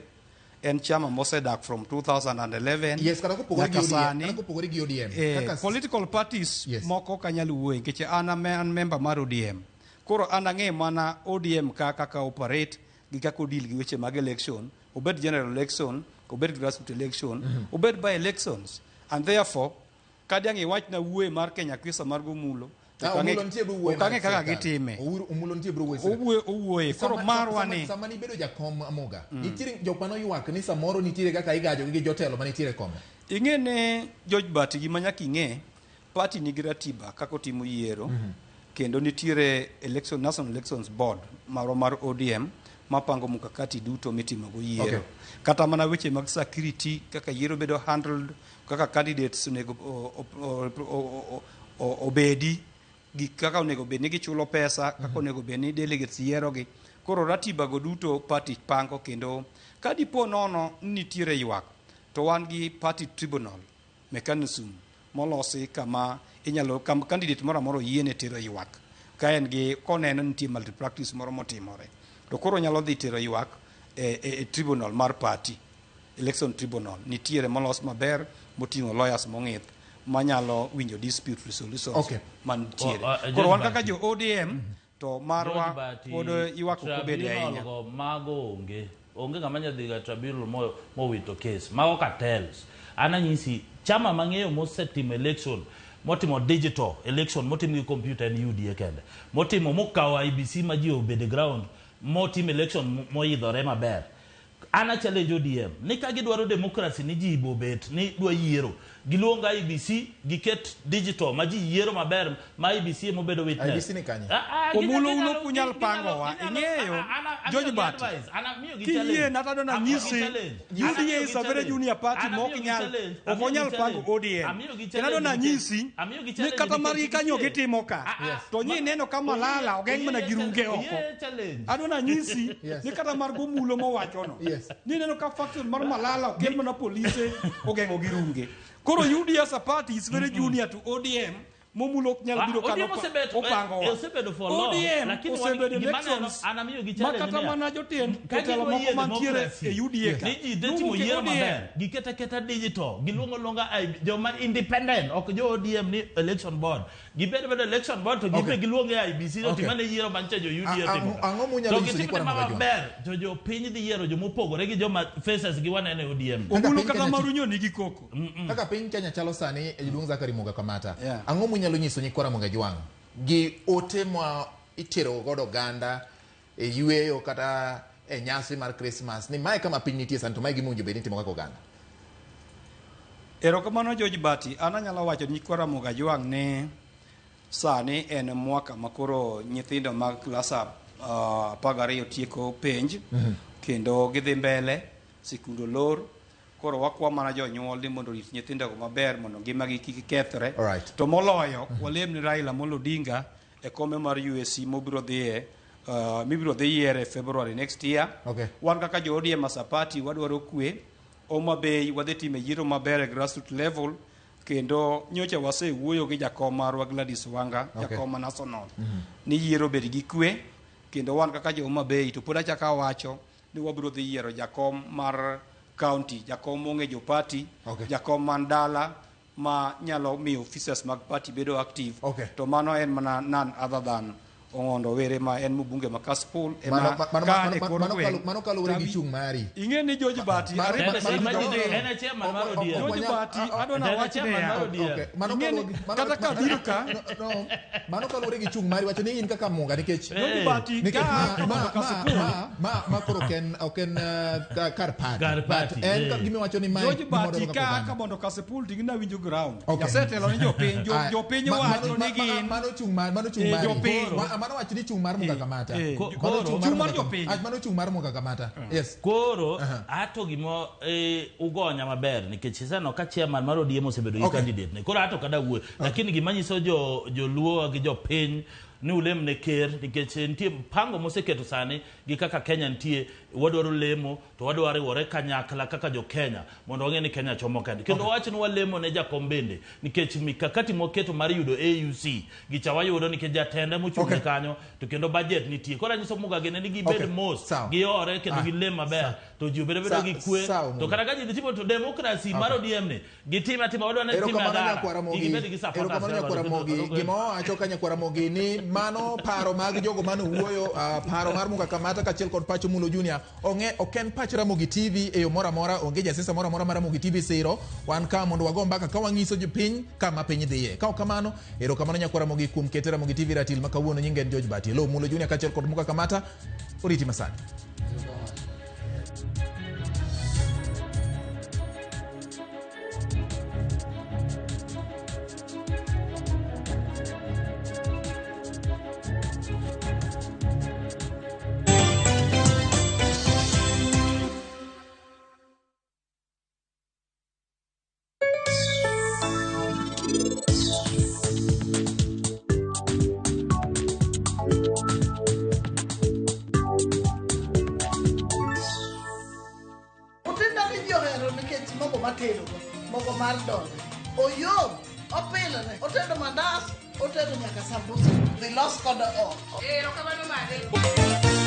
en chama mosedak from 2011 Yes, kata kopogore gi nyaka ODM, sani. kata kopogore gi ODM. Kaka political parties moko ok anyal wuoye nikech an an member mar ODM. Koro an ang'e mana ODM ka kaka operate gi kaka odeal gi weche mag election, obed general election, obed grassroots election, obed by elections. And therefore, ka diang' iwachna wuoye mar Kenya Kwanza mar Gomulo, Omulo nitie biro wuoye Ok ang'e mar kaka sirkal. gitime. Omulo nitie biro wuoye sirkal. Owuoyo owuoye. Koro marwa ni sama nibedo jakom Amuga, nitiere jok mane oywak ni samoro nitiere kaka igajogi gi jotelo manitiere e kombe. Ing'e ne George Bati gima nyaka ing'e, party nigi ratiba kaka otimo yiero kendo nitiere election, National Elections Board marwa mar ODM mapango mkakati duto mitimogo yiero. Okay. Kata mana weche mag security kaka yiero bedo handled, kaka candidates onego obedi, gik kaka onego bed ni gichulo pesa, kaka onego bed ni delegates yierogi. Koro ratiba go duto party pango kendo ka dipo nono ni nitiere ywak to wan gi party tribunal mechanism molosi kama inyalo kam candidate moro amora oyiene tero ywak ka en gi koneno nitie malpractice moro motimore to koro nyalo dhi tero ywak e tribunal mar party election tribunal nitiere molos maber moting'o lawyers mong'ith manyalo winjo dispute resolutions mantiere. Koro wan kaka jo ODM to marwa pod ywak ok obede ahinya. Tribunal go mago onge. Onge ng'ama nyalo dhiga tribunal mowito case. Mago cartels. An anyisi, chama mang'eyo mosetimo election, motimo digital election, motim gi computer en UDA kende. Motimo mokawo IEBC ma ji obedo e ground, motim election moidhore maber. An a challenge ODM ni ka gidwaro democracy ni ji bobet ni dwa yiero, giluong IEBC giket digital ma ji yiero maber ma IEBC ema obedo witness. IEBC ni kanye? Omulo un ok unyal pangowa. Ing'eyo, George Bati, kiyie na tadwa nanyisi, UDA is a very junior party ma ok nyal ok onyal pango ODM. Kendo adwa nanyisi ni kata margi kanyo gitimo ka to nyi neno ka Malala ogeng' mana gi runge oko. Adwa nanyisi ni kata mar Gomulo mowachono ni neno ka faction mar Malala okel mana polise ogeng'o gi runge. Koro UDA as a party is very junior to ODM. Momulo ok nyal biro kano ODM opangowa. osebedo for long, ODM lakini wan- osebedo gima aneno- elections an amiyo gi ma challenge kata niya, mana jotend ka jotelo gidwa moko yie mantiere democracy, e UDA ka ni ji dhi timo nowuok e yiero ODM. maber giketo aketa digital giluongo luonga joma independent ok jo ODM ni election board gibed bedo election board to gibe giluong e IEBC to timane yiero mancha jo UDA timo ka. Ang'o munyalo To nyiso gitim nyikwa tema Ramogi Ajwang'? maber to jopiny dhi yiero jomopogore gi joma faces gi waneno e ODM. Kaka piny Kenya marunyo nigi koko. Kaka piny Kenya chalo sani, jaduong' Zachary Muga Kamata, ang'o munyalo nyiso nyikwa Ramogi Ajwang' gi ote ma itero godo oganda e yueyo kata e nyasi mar Christmas ni mae kama piny nitie sani to mae gima owinjo bed ni itimo kaka oganda? Erokamano George Bati, an anyalo wacho ni nyikwa Ramogi Ajwang' ni sani en mwaka ma koro nyithindo mag klas 12 tieko penj kendo gidhi mbele, sikunde olor. Koro wakwa mana jonyuol ni mondo orit nyithindogo maber mondo ngimagi kik kethre. To moloyo walem ni Raila Amolo Odinga e kombe mar UAC mobiro dhiye mibiro dhi yiere February next year. Wan kaka jo ODM as a party wadwaro kwe. Homa Bay wadhi timo yiero maber e grassroots level kendo nyocha wasewuoyo gi jakom marwa Gladys Wanga, jakom ma national ni yiero bed gi kwe kendo wan kaka jo Homa Bay to pod achako awacho ni wabiro dhi yiero jakom mar county, jakom mong'e jo party, jakom man dala ma nyalo miyo officers mag party bedo active. To mano en mana none other than Ong'ondo Were ma en mbunge ma Kasipul ema ka e kor gweng'. Mano kaluwore gi chung' mari. Ing'e ni George Bati, En e chairman mar ODM. George Bati, adwa En e nawach chairman niya, mar ODM. ing'e ni kata ka biro ka Mano kaluwore gi chung' mari wacho ni in kaka Munga nikech George Bati nikech ka Kabondo Kasipul ma koro ok en kar party. Kar But party, en eh. gima iwacho ni mae George gima Bati wadwaro kaka ka oganda. Kabondo Kasipul to gin awinjo ground. Okay. Jasetelo ni jopiny, Aya, jopiny wacho ni gin mano chung' mar mano chung' Eh, mari. jopiny. Mano wacho ni chung' mar Muga Kamata. Mano Koro- Chung' mar Muga- jopiny. Mano chung' mar Muga Kamata. Yes. Koro ato gima ugonya maber nikech iseneno ka chairman mar ODM osebedo gi candidate ne. Koro ato kada wuoyo. Lakini gima nyiso jo joluo gi jopiny ni ulem ne ker nikech nitie mpango moseketo sani gi kaka Kenya nitie wadwaro lemo to wadwaro riwore kanyakla kaka jo Kenya mondo wang'e ni Kenya chomo kende. Kendo wach ni walemo ne jakom bende nikech mikakati moketo mar yudo AUC gicha wayudo nikech jatende mochung' ne kanyo to kendo budget nitie. Koro anyiso Muga gine ni gibed mos, gihore kendo gilem maber to ji obed abeda gi kwe. To kata ka ji dhi timo to democracy mar ODM ni gitime atima wadwa ni time Erokamano agara. nyakwara Mogi. Gibed gi supporters. Erokamano nyakwara Mogi. Gima wawacho ka nyakwara Mogi ni mano paro mag jogo mane wuoyo, paro mar Muga Kamata kaachiel kod pach Omulo Junior. Ong'e ok en pach Ramogi TV e yo moro amora, onge jasiasa moro amora ma Ramogi TV siro. Wan ka mondo wago mbaka ka wang'iso jopiny kama piny dhiye. Ka ok kamano, erokamano nyakwa Ramogi kuom kete Ramogi TV ratil ma kawuono nyinge en George Bati. Lo Omulo Junior kaachiel kod Muga Kamata, oriti masani. Otinda ni ji ohero nikech mogo matedogo, mogo mar donde. Oyom, opilore, otedo mandas, otedo nyaka sambusa. Dhi los kode ot. Erokamano madhe.